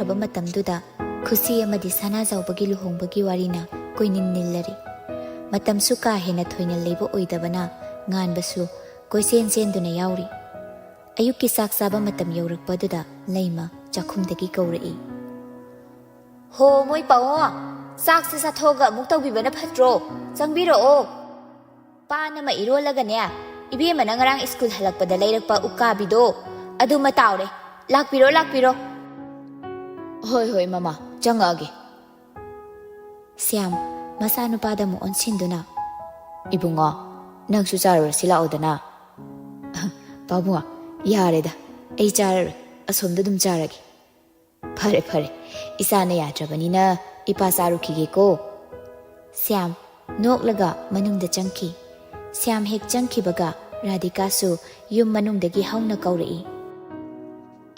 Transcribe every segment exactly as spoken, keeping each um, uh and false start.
ꯂꯩꯈ꯭ꯔꯕ ꯃꯇꯝꯗꯨꯗ ꯈꯨꯁꯤ ꯑꯃꯗꯤ ꯁꯅꯥꯖꯥꯎꯕꯒꯤ ꯂꯨꯍꯣꯡꯕꯒꯤ ꯋꯥꯔꯤꯅ ꯀꯣꯏꯅꯤꯟ ꯅꯤꯜꯂꯔꯤ꯫ ꯃꯇꯝꯁꯨ ꯀꯥ ꯍꯦꯟꯅ ꯊꯣꯏꯅ ꯂꯩꯕ ꯑꯣꯏꯗꯕꯅ ꯉꯥꯟꯕꯁꯨ ꯀꯣꯏꯆꯦꯟ ꯆꯦꯟꯗꯨꯅ ꯌꯥꯎꯔꯤ꯫ ꯑꯌꯨꯛꯀꯤ ꯆꯥꯛ ꯆꯥꯕ ꯃꯇꯝ ꯌꯧꯔꯛꯄꯗꯨꯗ ꯂꯩꯃ ꯆꯥꯛꯈꯨꯝꯗꯒꯤ ꯀꯧꯔꯛꯏ꯫ "ꯍꯣ, ꯃꯣꯏ ꯄꯥꯎꯉꯣ, ꯆꯥꯛꯁꯦ ꯆꯥꯊꯣꯛꯑꯒ ꯑꯃꯨꯛ ꯇꯧꯕꯤꯕꯅ ꯐꯠꯇ꯭ꯔꯣ? ꯆꯪꯕꯤꯔꯛꯑꯣ꯫ ꯄꯥꯟ ꯑꯃ ꯏꯔꯣꯜꯂꯒꯅꯦ, ꯏꯕꯦꯝꯃꯅ ꯉꯔꯥꯡ ꯁ꯭ꯀꯨꯜ ꯍꯜꯂꯛꯄꯗ ꯂꯩꯔꯛꯄ ꯎꯀꯥꯕꯤꯗꯣ, ꯑꯗꯨꯃ ꯇꯥꯎꯔꯦ꯫ ꯂꯥꯛꯄꯤꯔꯣ, ꯂꯥꯛꯄꯤꯔꯣ꯫" "ꯍꯣꯏ, ꯍꯣꯏ, ꯃꯃꯥ, ꯆꯪꯉꯛꯑꯒꯦ꯫" ꯁ꯭ꯌꯥꯝ ꯃꯆꯥꯅꯨꯄꯥꯗ ꯑꯃꯨꯛ ꯑꯣꯟꯁꯤꯟꯗꯨꯅ, "ꯏꯕꯨꯡꯉꯣ, ꯅꯪꯁꯨ ꯆꯥꯔꯨꯔꯁꯤ ꯂꯥꯛꯑꯣꯗꯅ꯫" "ꯄꯥꯕꯨꯡ, ꯌꯥꯔꯦꯗ, ꯑꯩ ꯆꯥꯔꯔꯣꯏ, ꯑꯁꯣꯝꯗ ꯑꯗꯨꯝ ꯆꯥꯔꯒꯦ꯫" "ꯐꯔꯦ, ꯐꯔꯦ, ꯏꯆꯥꯅ ꯌꯥꯗ꯭ꯔꯕꯅꯤꯅ ꯏꯄꯥ ꯆꯥꯔꯨꯈꯤꯒꯦꯀꯣ꯫" ꯁ꯭ꯌꯥꯝ ꯅꯣꯛꯂꯒ ꯃꯅꯨꯡꯗ ꯆꯪꯈꯤ꯫ ꯁ꯭ꯌꯥꯝ ꯍꯦꯛ ꯆꯪꯈꯤꯕꯒ ꯔꯥꯙꯤꯀꯥꯁꯨ ꯌꯨꯝ ꯃꯅꯨꯡꯗꯒꯤ ꯍꯧꯅ ꯀꯧꯔꯛꯏ꯫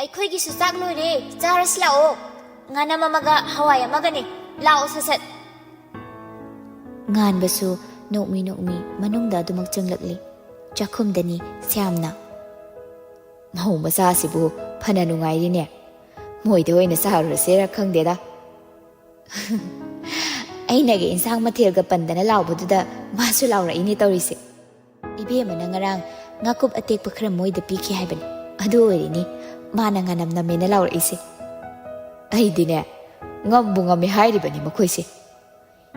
"ꯑꯩꯈꯣꯏꯒꯤꯁꯨ ꯆꯥꯛ ꯂꯣꯏꯔꯦ, ꯆꯥꯔꯁꯤ ꯂꯥꯛꯑꯣ꯫ ꯉꯥꯅꯝ ꯑꯃꯒ ꯍꯋꯥꯏ ꯑꯃꯒꯅꯦ, ꯂꯥꯛꯑꯣ ꯁꯠ ꯁꯠ꯫" ꯉꯥꯟꯕꯁꯨ ꯅꯣꯛꯃꯤ ꯅꯣꯛꯃꯤ ꯃꯅꯨꯡꯗ ꯑꯗꯨꯃꯛ ꯆꯪꯂꯛꯂꯤ꯫ ꯆꯥꯛꯈꯨꯝꯗꯅꯤ ꯁ꯭ꯌꯥꯝꯅ꯫ "ꯃꯧ ꯃꯆꯥꯁꯤꯕꯨ ꯐꯅ ꯅꯨꯡꯉꯥꯏꯔꯤꯅꯦ꯫ ꯃꯣꯏꯗ ꯑꯣꯏꯅ ꯆꯥꯔꯨꯔꯁꯦꯔ ꯈꯪꯗꯦꯗ꯫" "ꯑꯩꯅꯒ ꯏꯟꯁꯥꯡ ꯃꯊꯦꯜꯒ ꯄꯟꯗꯅ ꯂꯥꯎꯕꯗꯨꯗ ꯃꯥꯁꯨ ꯂꯥꯎꯔꯛꯏꯅꯦ ꯇꯧꯔꯤꯁꯦ꯫ ꯏꯕꯦꯝꯃꯅ ꯉꯔꯥꯡ ꯉꯥꯀꯨꯞ ꯑꯇꯦꯛꯄ ꯈꯔ ꯃꯣꯏꯗ ꯄꯤꯈꯤ ꯍꯥꯏꯕꯅꯤ, ꯑꯗꯨ ꯑꯣꯏꯔꯤꯅꯤ ꯃꯥꯅ ꯉꯥꯅꯝ ꯅꯝꯃꯦꯅ ꯂꯥꯎꯔꯛꯏꯁꯦ꯫" "ꯑꯩꯗꯤꯅꯦ, ꯉꯝꯕꯨ ꯉꯝꯃꯦ ꯍꯥꯏꯔꯤꯕꯅꯤ ꯃꯈꯣꯏꯁꯦ꯫"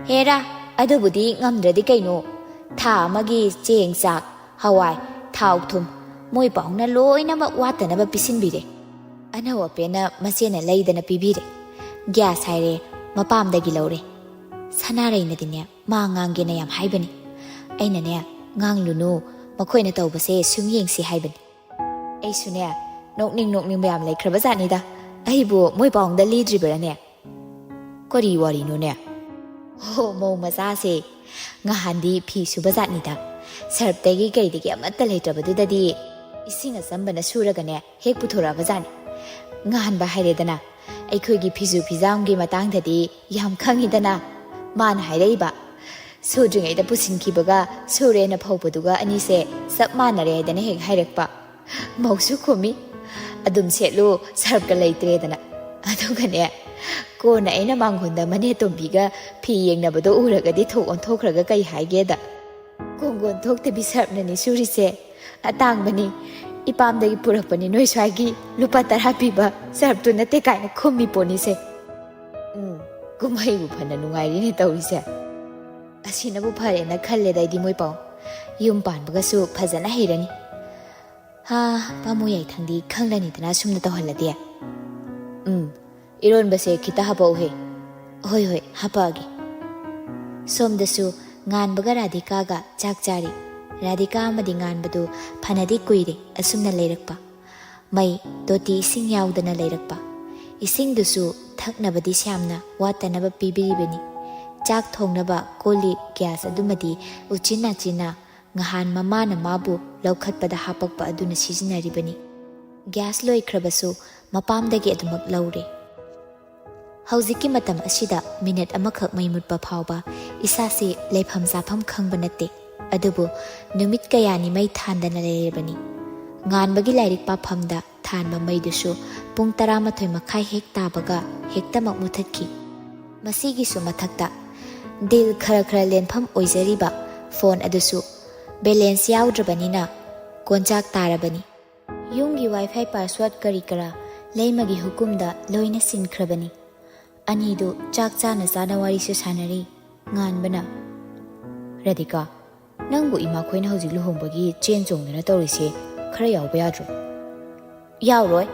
"ꯍꯦꯔꯥ, ꯑꯗꯨꯕꯨꯗꯤ ꯉꯝꯗ꯭ꯔꯗꯤ ꯀꯩꯅꯣ? ꯊꯥ ꯑꯃꯒꯤ ꯆꯦꯡ, ꯆꯥꯛ, ꯍꯋꯥꯏ, ꯊꯥꯎ, ꯊꯨꯝ, ꯃꯣꯏ ꯄꯥꯎꯅ ꯂꯣꯏꯅꯃꯛ ꯋꯥꯠꯇꯅꯕ ꯄꯤꯁꯤꯟꯕꯤꯔꯦ꯫ ꯑꯅꯧ ꯑꯄꯦꯟꯅ ꯃꯆꯦꯅ ꯂꯩꯗꯅ ꯄꯤꯕꯤꯔꯦ꯫ ꯒ꯭ꯌꯥꯁ ꯍꯥꯏꯔꯦ, ꯃꯄꯥꯝꯗꯒꯤ ꯂꯧꯔꯦ꯫" ꯁꯅꯥꯔꯩꯅꯗꯤꯅꯦ ꯃꯥ ꯉꯥꯡꯒꯦꯅ ꯌꯥꯝ ꯍꯥꯏꯕꯅꯤ꯫ ꯑꯩꯅꯅꯦ, "ꯉꯥꯡꯂꯨꯅꯨ, ꯃꯈꯣꯏꯅ ꯇꯧꯕꯁꯦ ꯁꯨꯝ ꯌꯦꯡꯁꯤ" ꯍꯥꯏꯕꯅꯤ꯫ ꯑꯩꯁꯨꯅꯦ, ꯅꯣꯛꯅꯤꯡ ꯅꯣꯛꯅꯤꯡꯕ ꯌꯥꯝ ꯂꯩꯈ꯭ꯔꯕ ꯖꯥꯠꯅꯤꯗ꯫ ꯑꯩꯕꯨ ꯃꯣꯏ ꯄꯥꯎꯗ ꯂꯤꯗ꯭ꯔꯤꯕ꯭ꯔꯥꯅꯦ? "ꯀꯔꯤ ꯋꯥꯔꯤꯅꯣꯅꯦ?" "ꯍꯣ, ꯃꯧ ꯃꯆꯥꯁꯦ ꯉꯍꯥꯟꯗꯤ ꯐꯤ ꯁꯨꯕ ꯖꯥꯠꯅꯤꯗ꯫ ꯁꯔꯞꯇꯒꯤ ꯀꯩꯗꯒꯤ ꯑꯃꯠꯇ ꯂꯩꯇ꯭ꯔꯕꯗꯨꯗꯗꯤ ꯏꯁꯤꯡ ꯑꯆꯝꯕꯅ ꯁꯨꯔꯒꯅꯦ ꯍꯦꯛ ꯄꯨꯊꯣꯔꯛꯑꯕ ꯖꯥꯠꯅꯤ꯫ ꯉꯥꯟꯕ ꯍꯥꯏꯔꯦꯗꯅ, ꯑꯩꯈꯣꯏꯒꯤ ꯐꯤꯖꯨ ꯐꯤꯖꯥꯝꯒꯤ ꯃꯇꯥꯡꯗꯗꯤ ꯌꯥꯝ ꯈꯪꯉꯤꯗꯅ꯫ ꯃꯥꯅ ꯍꯥꯏꯔꯛꯏꯕ, ꯁꯨꯗ꯭ꯔꯤꯉꯩꯗ ꯄꯨꯁꯤꯟꯈꯤꯕꯒ ꯁꯨꯔꯦꯅ ꯐꯧꯕꯗꯨꯒ ꯑꯅꯤꯁꯦ ꯆꯞ ꯃꯥꯟꯅꯔꯦ ꯍꯥꯏꯗꯅ ꯍꯦꯛ ꯍꯥꯏꯔꯛꯄ꯫ ꯃꯧꯁꯨ ꯈꯨꯝꯃꯤ, 'ꯑꯗꯨꯝ ꯁꯦꯠꯂꯨ, ꯁꯔꯞꯀ ꯂꯩꯇ꯭ꯔꯦꯗꯅ꯫ ꯑꯗꯨꯒꯅꯦ, ꯀꯣꯟꯅ ꯑꯩꯅ ꯃꯥꯡꯒꯣꯟꯗ ꯃꯅꯦ ꯇꯣꯝꯕꯤꯒ ꯐꯤ ꯌꯦꯡꯅꯕꯗꯣ ꯎꯔꯒꯗꯤ ꯊꯣꯛ ꯑꯣꯟꯊꯣꯛꯈ꯭ꯔꯒ ꯀꯩ ꯍꯥꯏꯒꯦꯗ, "ꯀꯣꯡꯒꯣꯟ ꯊꯣꯛꯇꯕꯤ ꯁꯔꯞꯅꯅꯤ ꯁꯨꯔꯤꯁꯦ, ꯑꯇꯥꯡꯕꯅꯤ, ꯏꯄꯥꯝꯗꯒꯤ ꯄꯨꯔꯛꯄꯅꯤ, ꯅꯣꯏ ꯁ꯭ꯋꯥꯏꯒꯤ ꯂꯨꯄꯥ ꯇꯔꯥ ꯄꯤꯕ ꯁꯔꯞꯇꯨ ꯅꯠꯇꯦ" ꯀꯥꯏꯅ ꯈꯨꯝꯃꯤ ꯄꯣꯠꯅꯤꯁꯦ꯫ ꯎꯝ, ꯀꯨꯝꯍꯩꯕꯨ ꯐꯅ ꯅꯨꯡꯉꯥꯏꯔꯤꯅꯦ ꯇꯧꯔꯤꯁꯦ꯫ ꯑꯁꯤꯅꯕꯨ ꯐꯔꯦꯅ ꯈꯜꯂꯦꯗ ꯑꯩꯗꯤ ꯃꯣꯏ ꯄꯥꯎ꯫ ꯌꯨꯝ ꯄꯥꯟꯕꯒꯁꯨ ꯐꯖꯅ ꯍꯩꯔꯅꯤ꯫ ꯍꯥ, ꯄꯥꯃꯨ ꯌꯥꯏꯊꯪꯗꯤ ꯈꯪꯂꯅꯤꯗꯅ ꯁꯨꯝꯅ ꯇꯧꯍꯜꯂꯗꯤ꯫ ꯎꯝ, ꯏꯔꯣꯟꯕꯁꯦ ꯈꯤꯇ ꯍꯥꯄꯛꯎꯍꯦ꯫ ꯍꯣꯏ, ꯍꯣꯏ, ꯍꯥꯄꯛꯑꯒꯦ꯫ ꯁꯣꯝꯗꯁꯨ ꯉꯥꯟꯕꯒ ꯔꯥꯙꯤꯀꯥꯒ ꯆꯥꯛ ꯆꯥꯔꯤ꯫ ꯔꯥꯙꯤꯀꯥ ꯑꯃꯗꯤ ꯉꯥꯟꯕꯗꯨ ꯐꯅꯗꯤ ꯀꯨꯏꯔꯦ ꯑꯁꯨꯝꯅ ꯂꯩꯔꯛꯄ꯫ ꯃꯩ, ꯇꯣꯇꯤ ꯏꯁꯤꯡ ꯌꯥꯎꯗꯅ ꯂꯩꯔꯛꯄ꯫ ꯏꯁꯤꯡꯗꯨꯁꯨ ꯊꯛꯅꯕꯗꯤ ꯁ꯭ꯌꯥꯝꯅ ꯋꯥꯠꯇꯅꯕ ꯄꯤꯕꯤꯔꯤꯕꯅꯤ꯫ ꯆꯥꯛ ꯊꯣꯡꯅꯕ ꯀꯣꯜ ꯂꯤꯛ, ꯒ꯭ꯌꯥꯁ ꯑꯗꯨꯃꯗꯤ ꯎꯆꯤꯟ ꯅꯥꯆꯤꯟꯅ ꯉꯍꯥꯟ ꯃꯃꯥꯅ ꯃꯥꯕꯨ ꯂꯧꯈꯠꯄꯗ ꯍꯥꯄꯛꯄ ꯑꯗꯨꯅ ꯁꯤꯖꯤꯟꯅꯔꯤꯕꯅꯤ꯫ ꯒ꯭ꯌꯥꯁ ꯂꯣꯏꯈ꯭ꯔꯕꯁꯨ ꯃꯄꯥꯝꯗꯒꯤ ꯑꯗꯨꯃꯛ ꯂꯧꯔꯦ꯫ ꯍꯧꯖꯤꯛꯀꯤ ꯃꯇꯝ ꯑꯁꯤꯗ ꯃꯤꯅꯠ ꯑꯃꯈꯛ ꯃꯩ ꯃꯨꯠꯄ ꯐꯥꯎꯕ ꯏꯁꯥꯁꯤ ꯂꯩꯐꯝ ꯆꯥꯐꯝ ꯈꯪꯕ ꯅꯠꯇꯦ꯫ ꯑꯗꯨꯕꯨ ꯅꯨꯃꯤꯠ ꯀꯌꯥꯅꯤ ꯃꯩ ꯊꯥꯟꯗꯅ ꯂꯩꯔꯕꯅꯤ꯫ ꯉꯥꯟꯕꯒꯤ ꯂꯥꯏꯔꯤꯛ ꯄꯥꯐꯝꯗ ꯊꯥꯟꯕ ꯃꯩꯗꯨꯁꯨ ꯄꯨꯡ ꯇꯔꯥꯃꯥꯊꯣꯏ ꯃꯈꯥꯏ ꯍꯦꯛ ꯇꯥꯕꯒ ꯍꯦꯛꯇꯃꯛ ꯃꯨꯊꯠꯈꯤ꯫ ꯃꯁꯤꯒꯤꯁꯨ ꯃꯊꯛꯇ ꯗꯤꯜ ꯈꯔ ꯈꯔ ꯂꯦꯟꯐꯝ ꯑꯣꯏꯖꯔꯤꯕ ꯐꯣꯟ ꯑꯗꯨꯁꯨ ꯕꯦꯂꯦꯟꯁ ꯌꯥꯎꯗ꯭ꯔꯕꯅꯤꯅ ꯀꯣꯟꯆꯥꯛ ꯇꯥꯔꯕꯅꯤ꯫ ꯌꯨꯝꯒꯤ ꯋꯥꯏꯐꯥꯏ ꯄꯥꯁꯋꯥꯔꯗ ꯀꯔꯤ ꯀꯔꯥ ꯂꯩꯃꯒꯤ ꯍꯨꯀꯨꯝꯗ ꯂꯣꯏꯅ ꯁꯤꯟꯈ꯭ꯔꯕꯅꯤ꯫ ꯑꯅꯤꯗꯨ ꯆꯥꯛ ꯆꯥꯅ ꯆꯥꯅ ꯋꯥꯔꯤꯁꯨ ꯁꯥꯟꯅꯔꯤ꯫ ꯉꯥꯟꯕꯅ, "ꯔꯥꯙꯤꯀꯥ, ꯅꯪꯕꯨ ꯏꯃꯥꯈꯣꯏꯅ ꯍꯧꯖꯤꯛ ꯂꯨꯍꯣꯡꯕꯒꯤ ꯆꯦꯟ ꯆꯣꯡꯗꯅ ꯇꯧꯔꯤꯁꯦ ꯈꯔ ꯌꯥꯎꯕ ꯌꯥꯗ꯭ꯔꯣ?" "ꯌꯥꯎꯔꯣꯏ,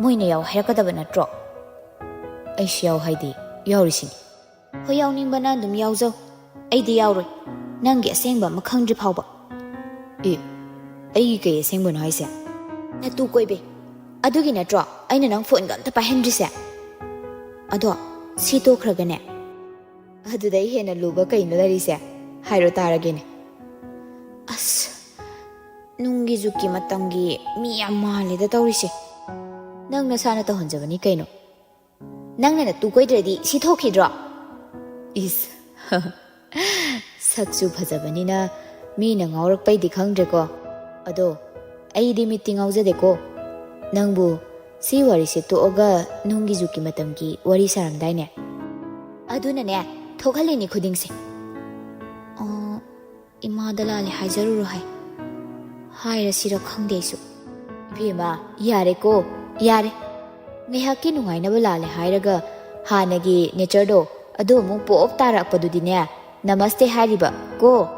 ꯃꯣꯏꯅ ꯌꯥꯎ ꯍꯥꯏꯔꯛꯀꯗꯕ ꯅꯠꯇ꯭ꯔꯣ?" "ꯑꯩꯁꯨ ꯌꯥꯎ ꯍꯥꯏꯗꯤ ꯌꯥꯎꯔꯤꯁꯤꯅꯤ꯫" "ꯍꯣꯏ, ꯌꯥꯎꯅꯤꯡꯕꯅ ꯑꯗꯨꯝ ꯌꯥꯎꯖꯧ, ꯑꯩꯗꯤ ꯌꯥꯎꯔꯣꯏ, ꯅꯪꯒꯤ ꯑꯁꯦꯡꯕ ꯑꯃ ꯈꯪꯗ꯭ꯔꯤ ꯐꯥꯎꯕ꯫" "ꯑꯦ, ꯑꯩꯒꯤ ꯀꯩ ꯑꯁꯦꯡꯕꯅꯣ ꯍꯥꯏꯁꯦ?" "ꯅꯇꯨ ꯀꯣꯏꯕꯩ꯫ ꯑꯗꯨꯒꯤ ꯅꯠꯇ꯭ꯔꯣ ꯑꯩꯅ ꯅꯪ ꯐꯣꯟꯒ ꯑꯝꯇ ꯄꯥꯏꯍꯟꯗ꯭ꯔꯤꯁꯦ?" "ꯑꯗꯣ ꯁꯤ ꯇꯣꯛꯈ꯭ꯔꯒꯅꯦ?" "ꯑꯗꯨꯗꯩ ꯍꯦꯟꯅ ꯂꯨꯕ ꯀꯩꯅꯣ ꯂꯩꯔꯤꯁꯦ? ꯍꯥꯏꯔꯣ ꯇꯥꯔꯒꯦꯅꯦ꯫" "ꯑꯁ, ꯅꯨꯡꯒꯤ ꯖꯨꯛꯀꯤ ꯃꯇꯝꯒꯤ ꯃꯤ ꯌꯥꯝ ꯃꯥꯜꯂꯦꯗ ꯇꯧꯔꯤꯁꯦ꯫" "ꯅꯪ ꯅꯁꯥꯅ ꯇꯧꯍꯟꯖꯕꯅꯤ ꯀꯩꯅꯣ꯫ ꯅꯪꯅ ꯅꯇꯨ ꯀꯣꯏꯗ꯭ꯔꯗꯤ ꯁꯤ ꯊꯣꯛꯈꯤꯗ꯭ꯔꯣ?" "ꯏꯁ, ꯁꯛꯁꯨ ꯐꯖꯕꯅꯤꯅ ꯃꯤꯅ ꯉꯥꯎꯔꯛꯄꯩꯗꯤ ꯈꯪꯗ꯭ꯔꯦꯀꯣ꯫ ꯑꯗꯣ ꯑꯩꯗꯤ ꯃꯤꯠꯇꯤ ꯉꯥꯎꯖꯗꯦꯀꯣ꯫ ꯅꯪꯕꯨ ꯁꯤ ꯋꯥꯔꯤꯁꯦ ꯇꯣꯛꯑꯒ ꯅꯨꯡꯒꯤ ꯖꯨꯛꯀꯤ ꯃꯇꯝꯒꯤ ꯋꯥꯔꯤ ꯁꯥꯔꯝꯗꯥꯏꯅꯦ? ꯑꯗꯨꯅꯅꯦ, ꯊꯣꯛꯍꯜꯂꯤꯅꯤ ꯈꯨꯗꯤꯡꯁꯦ꯫ ꯑꯣ, ꯏꯃꯥꯗ ꯂꯥꯜꯂꯦ ꯍꯥꯏꯖꯔꯨꯔꯣ ꯍꯥꯏ꯫ ꯍꯥꯏꯔꯁꯤꯔ ꯈꯪꯗꯦ ꯑꯩꯁꯨ꯫ ꯏꯕꯦꯝꯃ, ꯌꯥꯔꯦꯀꯣ, ꯌꯥꯔꯦ꯫ ꯉꯥꯏꯍꯥꯛꯀꯤ ꯅꯨꯡꯉꯥꯏꯅꯕ ꯂꯥꯜꯂꯦ ꯍꯥꯏꯔꯒ ꯍꯥꯟꯅꯒꯤ ꯅꯦꯆꯔꯗꯣ ꯑꯗꯨ ꯑꯃꯨꯛ ꯄꯣꯞ ꯇꯥꯔꯛꯄꯗꯨꯗꯤꯅꯦ, ꯅꯃꯁꯇꯦ ꯍꯥꯏꯔꯤꯕ ꯀꯣ,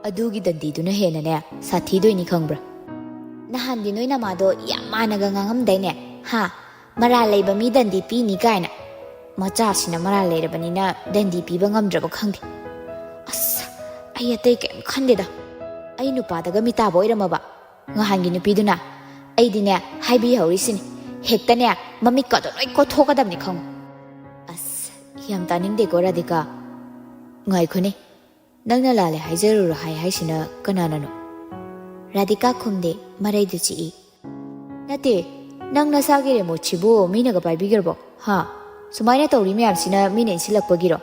ꯑꯗꯨꯒꯤ ꯗꯟꯗꯤꯗꯨꯅ ꯍꯦꯟꯅꯅꯦ ꯁꯥꯊꯤꯗꯣꯏꯅꯤ ꯈꯪꯕ꯭ꯔꯥ? ꯅꯍꯥꯟꯗꯤ ꯅꯣꯏ ꯅꯃꯥꯗꯣ ꯌꯥꯝ ꯃꯥꯟꯅꯒ ꯉꯥꯡꯉꯝꯗꯥꯏꯅꯦ, ꯍꯥ? ꯃꯔꯥꯜ ꯂꯩꯕ ꯃꯤ ꯗꯟꯗꯤ ꯄꯤꯅꯤ ꯀꯥꯏꯅ꯫ ꯃꯆꯥꯁꯤꯅ ꯃꯔꯥꯜ ꯂꯩꯔꯕꯅꯤꯅ ꯗꯟꯗꯤ ꯄꯤꯕ ꯉꯝꯗ꯭ꯔꯕ ꯈꯪꯗꯦ꯫ ꯑꯁ, ꯑꯩ ꯑꯇꯩ ꯀꯩꯝ ꯈꯟꯗꯦꯗ꯫ ꯑꯩ ꯅꯨꯄꯥꯗꯒ ꯃꯤꯇꯥꯕ ꯑꯣꯏꯔꯝꯃꯕ ꯉꯍꯥꯟꯒꯤ ꯅꯨꯄꯤꯗꯨꯅ, ꯑꯩꯗꯤꯅꯦ ꯍꯥꯏꯕꯤꯍꯧꯔꯤꯁꯤꯅꯤ, ꯍꯦꯛꯇꯅꯦ ꯃꯃꯤꯠꯀꯗꯣ ꯂꯣꯏ ꯀꯣꯠꯊꯣꯛꯀꯗꯕꯅꯤ ꯈꯪꯉꯨ꯫ ꯑꯁ, ꯌꯥꯝ ꯇꯥꯅꯤꯡꯗꯦꯀꯣ ꯔꯥꯙꯤꯀꯥ꯫ ꯉꯥꯏꯈꯣꯅꯦ, ꯅꯪꯅ ꯂꯥꯜꯂꯦ ꯍꯥꯏꯖꯔꯨꯔꯣ ꯍꯥꯏ ꯍꯥꯏꯁꯤꯅ ꯀꯅꯥꯅꯅꯣ? ꯔꯥꯙꯤꯀꯥ ꯈꯨꯝꯗꯦ, ꯃꯔꯩꯗꯨ ꯆꯤꯛꯏ꯫ ꯅꯠꯇꯦ, ꯅꯪ ꯅꯁꯥꯒꯤ ꯔꯦꯃꯣꯠꯁꯤꯕꯨ ꯃꯤꯅꯒ ꯄꯥꯏꯕꯤꯈ꯭ꯔꯕꯣ? ꯍꯥ? ꯁꯨꯃꯥꯏꯅ ꯇꯧꯔꯤ ꯃꯌꯥꯝꯁꯤꯅ ꯃꯤꯅ ꯏꯟꯁꯤꯜꯂꯛꯄꯒꯤꯔꯣ?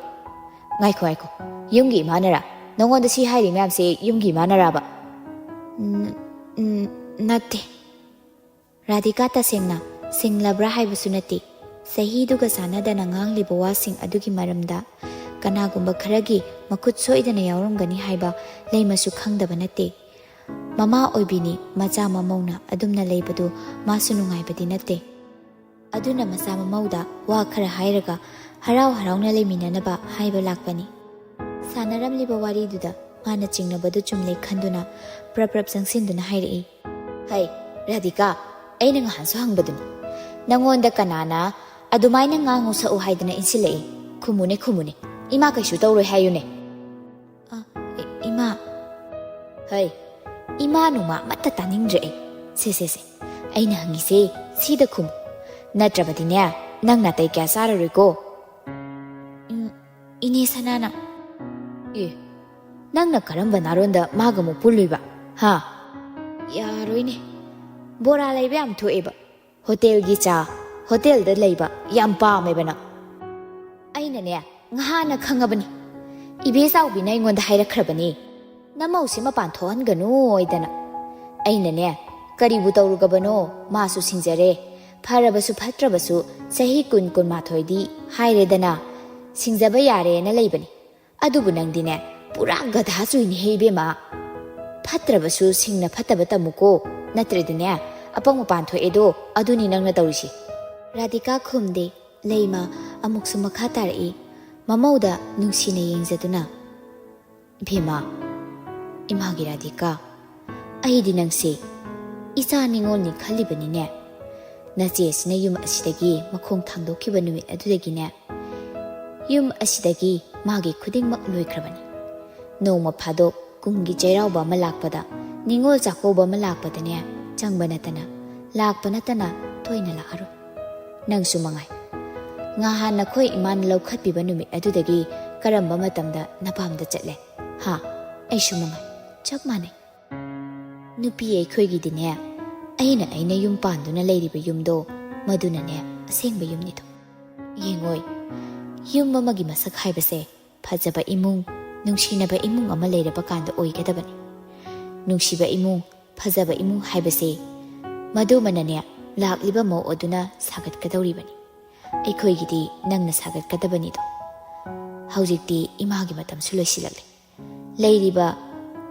ꯉꯥꯏꯈꯣ, ꯉꯥꯏꯈꯣ, ꯌꯨꯝꯒꯤ ꯏꯃꯥꯅꯔꯥ? ꯅꯉꯣꯟꯗ ꯁꯤ ꯍꯥꯏꯔꯤ ꯃꯌꯥꯝꯁꯦ ꯌꯨꯝꯒꯤ ꯏꯃꯥꯅꯔꯥꯕ? ꯎꯝ, ꯎꯝ, ꯅꯠꯇꯦ꯫ ꯔꯥꯙꯤꯀꯥ ꯇꯁꯦꯡꯅ ꯁꯤꯡꯂꯕ꯭ꯔꯥ ꯍꯥꯏꯕꯁꯨ ꯅꯠꯇꯦ꯫ ꯆꯍꯤꯗꯨꯒ ꯆꯥꯟꯅꯗꯅ ꯉꯥꯡꯂꯤꯕ ꯋꯥꯁꯤꯡ ꯑꯗꯨꯒꯤ ꯃꯔꯝꯗ ꯀꯅꯥꯒꯨꯝꯕ ꯈꯔꯒꯤ ꯃꯈꯨꯠ ꯁꯣꯏꯗꯅ ꯌꯥꯎꯔꯝꯒꯅꯤ ꯍꯥꯏꯕ ꯂꯩꯃꯁꯨ ꯈꯪꯗꯕ ꯅꯠꯇꯦ꯫ ꯃꯃꯥ ꯑꯣꯏꯕꯤꯅꯤ, ꯃꯆꯥ ꯃꯃꯧꯅ ꯑꯗꯨꯝꯅ ꯂꯩꯕꯗꯨ ꯃꯥꯁꯨ ꯅꯨꯡꯉꯥꯏꯕꯗꯤ ꯅꯠꯇꯦ꯫ ꯑꯗꯨꯅ ꯃꯆꯥ ꯃꯃꯧꯗ ꯋꯥ ꯈꯔ ꯍꯥꯏꯔꯒ ꯍꯔꯥꯎ ꯍꯔꯥꯎꯅ ꯂꯩꯃꯤꯟꯅꯅꯕ ꯍꯥꯏꯕ ꯂꯥꯛꯄꯅꯤ꯫ ꯁꯥꯟꯅꯔꯝꯂꯤꯕ ꯋꯥꯔꯤꯗꯨꯗ ꯃꯥꯅ ꯆꯤꯡꯅꯕꯗꯨ ꯆꯨꯝꯂꯦ ꯈꯟꯗꯨꯅ ꯄ꯭ꯔꯞ ꯄ꯭ꯔꯞ ꯆꯪꯁꯤꯟꯗꯨꯅ ꯍꯥꯏꯔꯛꯏ꯫ ꯍꯩ, ꯔꯥꯙꯤꯀꯥ, ꯑꯩꯅ ꯉꯍꯥꯟꯁꯨ ꯍꯪꯕꯗꯨꯅꯤ꯫ ꯅꯉꯣꯟꯗ ꯀꯅꯥꯅ ꯑꯗꯨꯃꯥꯏꯅ ꯉꯥꯡꯉꯨ ꯁꯛꯎ ꯍꯥꯏꯗꯅ ꯏꯟꯁꯤꯜꯂꯛꯏ? ꯈꯨꯝꯃꯨꯅꯦ, ꯈꯨꯝꯃꯨꯅꯦ꯫ ꯏꯃꯥ ꯀꯩꯁꯨ ꯇꯧꯔꯣꯏ ꯍꯥꯏꯌꯨꯅꯦ꯫ ꯑ, ꯏ-, ꯏꯃꯥ꯫ ꯍꯩ, ꯏꯃꯥ ꯅꯨꯃꯥ ꯑꯃꯠꯇ ꯇꯥꯅꯤꯡꯗ꯭ꯔꯦ ꯑꯩ꯫ ꯁꯦ, ꯁꯦ, ꯁꯦ, ꯑꯩꯅ ꯍꯪꯉꯤꯁꯦ ꯁꯤꯗ ꯈꯨꯝꯃꯨ꯫ ꯅꯠꯇ꯭ꯔꯕꯗꯤꯅꯦ, ꯅꯪ ꯅꯥꯇꯩ ꯀꯌꯥ ꯆꯥꯔꯔꯣꯏꯀꯣ꯫ ꯎꯝ, ꯏꯅꯦ ꯁꯅꯥꯅ꯫ ꯑꯦ, ꯅꯪꯅ ꯀꯔꯝꯕ ꯅꯥꯔꯣꯟꯗ ꯃꯥꯒ ꯑꯃꯨꯛ ꯄꯨꯜꯂꯨꯏꯕ? ꯍꯥ? ꯌꯥꯔꯣꯏꯅꯦ꯫ ꯕꯣꯔꯥ ꯂꯩꯕ ꯌꯥꯝ ꯊꯣꯛꯑꯦꯕ꯫ ꯍꯣꯇꯦꯜꯒꯤ ꯆꯥ, ꯍꯣꯇꯦꯜꯗ ꯂꯩꯕ ꯌꯥꯝ ꯄꯥꯝꯃꯦꯕ ꯅꯪ꯫ ꯑꯩꯅꯅꯦ, ꯉꯍꯥꯟꯅ ꯈꯪꯉꯕꯅꯤ꯫ ꯏꯕꯦ ꯆꯥꯎꯕꯤꯅ ꯑꯩꯉꯣꯟꯗ ꯍꯥꯏꯔꯛꯈ꯭ꯔꯕꯅꯤ, "ꯅꯃꯧꯁꯦ ꯃꯄꯥꯟ ꯊꯣꯛꯍꯟꯒꯅꯨ" ꯍꯥꯏꯗꯅ꯫ ꯑꯩꯅꯅꯦ, ꯀꯔꯤꯕꯨ ꯇꯧꯔꯨꯒꯕꯅꯣ, ꯃꯥꯁꯨ ꯁꯤꯡꯖꯔꯦ꯫ ꯐꯔꯕꯁꯨ ꯐꯠꯇ꯭ꯔꯕꯁꯨ ꯆꯍꯤ ꯀꯨꯟ, ꯀꯨꯟꯃꯥꯊꯣꯏꯗꯤ ꯍꯥꯏꯔꯦꯗꯅ, ꯁꯤꯡꯖꯕ ꯌꯥꯔꯦꯅ ꯂꯩꯕꯅꯤ꯫ ꯑꯗꯨꯕꯨ ꯅꯪꯗꯤꯅꯦ, ꯄꯨꯔꯥ ꯒꯙꯥ ꯆꯨꯏꯅꯦꯍꯦ ꯏꯕꯦꯝꯃ꯫ ꯐꯠꯇ꯭ꯔꯕꯁꯨ ꯁꯤꯡꯅ ꯐꯠꯇꯕ ꯇꯝꯃꯨꯀꯣ, ꯅꯠꯇ꯭ꯔꯗꯤꯅꯦ, ꯑꯄꯪ ꯃꯄꯥꯟ ꯊꯣꯛꯑꯦꯗꯣ, ꯑꯗꯨꯅꯤ ꯅꯪꯅ ꯇꯧꯔꯤꯁꯤ꯫ ꯔꯥꯙꯤꯀꯥ ꯈꯨꯝꯗꯦ꯫ ꯂꯩꯃ ꯑꯃꯨꯛꯁꯨ ꯃꯈꯥ ꯇꯥꯔꯛꯏ꯫ ꯃꯃꯧꯗ ꯅꯨꯡꯁꯤꯅ ꯌꯦꯡꯖꯗꯨꯅ, "ꯏꯕꯦꯝꯃ, ꯏꯃꯥꯒꯤ ꯔꯥꯙꯤꯀꯥ, ꯑꯩꯗꯤ ꯅꯪꯁꯦ ꯏꯆꯥ ꯅꯤꯉꯣꯜꯅꯤ ꯈꯜꯂꯤꯕꯅꯤꯅꯦ꯫ ꯅꯆꯦꯁꯤꯅ ꯌꯨꯝ ꯑꯁꯤꯗꯒꯤ ꯃꯈꯣꯡ ꯊꯥꯡꯗꯣꯛꯈꯤꯕ ꯅꯨꯃꯤꯠ ꯑꯗꯨꯗꯒꯤꯅꯦ, ꯌꯨꯝ ꯑꯁꯤꯗꯒꯤ ꯃꯥꯒꯤ ꯈꯨꯗꯤꯡꯃꯛ ꯂꯣꯏꯈ꯭ꯔꯕꯅꯤ꯫ ꯅꯣꯡꯃ ꯐꯥꯗꯣꯛ ꯀꯨꯝꯒꯤ ꯆꯩꯔꯥꯎꯕ ꯑꯃ ꯂꯥꯛꯄꯗ, ꯅꯤꯉꯣꯜ ꯆꯥꯛꯀꯧꯕ ꯑꯃ ꯂꯥꯛꯄꯗꯅꯦ, ꯆꯪꯕ ꯅꯠꯇꯅ, ꯂꯥꯛꯄ ꯅꯠꯇꯅ ꯇꯣꯏꯅ ꯂꯥꯛꯑꯔꯣꯏ꯫ ꯅꯪꯁꯨ ꯃꯉꯥꯏ꯫ ꯉꯍꯥꯟ ꯅꯈꯣꯏ ꯏꯃꯥꯅ ꯂꯧꯈꯠꯄꯤꯕ ꯅꯨꯃꯤꯠ ꯑꯗꯨꯗꯒꯤ ꯀꯔꯝꯕ ꯃꯇꯝꯗ ꯅꯄꯥꯝꯗ ꯆꯠꯂꯦ? ꯍꯥ? ꯑꯩꯁꯨ ꯃꯉꯥꯏ꯫ ꯆꯞ ꯃꯥꯟꯅꯩ꯫ ꯅꯨꯄꯤ ꯑꯩꯈꯣꯏꯒꯤꯗꯤꯅꯦ, ꯑꯩꯅ, ꯑꯩꯅ ꯌꯨꯝ ꯄꯥꯟꯗꯨꯅ ꯂꯩꯔꯤꯕ ꯌꯨꯝꯗꯣ, ꯃꯗꯨꯅꯅꯦ ꯑꯁꯦꯡꯕ ꯌꯨꯝꯅꯤꯗꯣ꯫ ꯌꯦꯡꯉꯣꯏ, ꯌꯨꯝ ꯑꯃꯒꯤ ꯃꯁꯛ ꯍꯥꯏꯕꯁꯦ ꯐꯖꯕ ꯏꯃꯨꯡ, ꯅꯨꯡꯁꯤꯅꯕ ꯏꯃꯨꯡ ꯑꯃ ꯂꯩꯔꯕ ꯀꯥꯟꯗ ꯑꯣꯏꯒꯗꯕꯅꯤ꯫ ꯅꯨꯡꯁꯤꯕ ꯏꯃꯨꯡ, ꯐꯖꯕ ꯏꯃꯨꯡ ꯍꯥꯏꯕꯁꯦ ꯃꯗꯨꯃꯅꯅꯦ ꯂꯥꯛꯂꯤꯕ ꯃꯧ ꯑꯗꯨꯅ ꯁꯥꯒꯠꯀꯗꯧꯔꯤꯕꯅꯤ꯫ ꯑꯩꯈꯣꯏꯒꯤꯗꯤ ꯅꯪꯅ ꯁꯥꯒꯠꯀꯗꯕꯅꯤꯗꯣ꯫ ꯍꯧꯖꯤꯛꯇꯤ ꯏꯃꯥꯒꯤ ꯃꯇꯝꯁꯨ ꯂꯣꯏꯁꯤꯜꯂꯛꯂꯦ꯫ ꯂꯩꯔꯤꯕ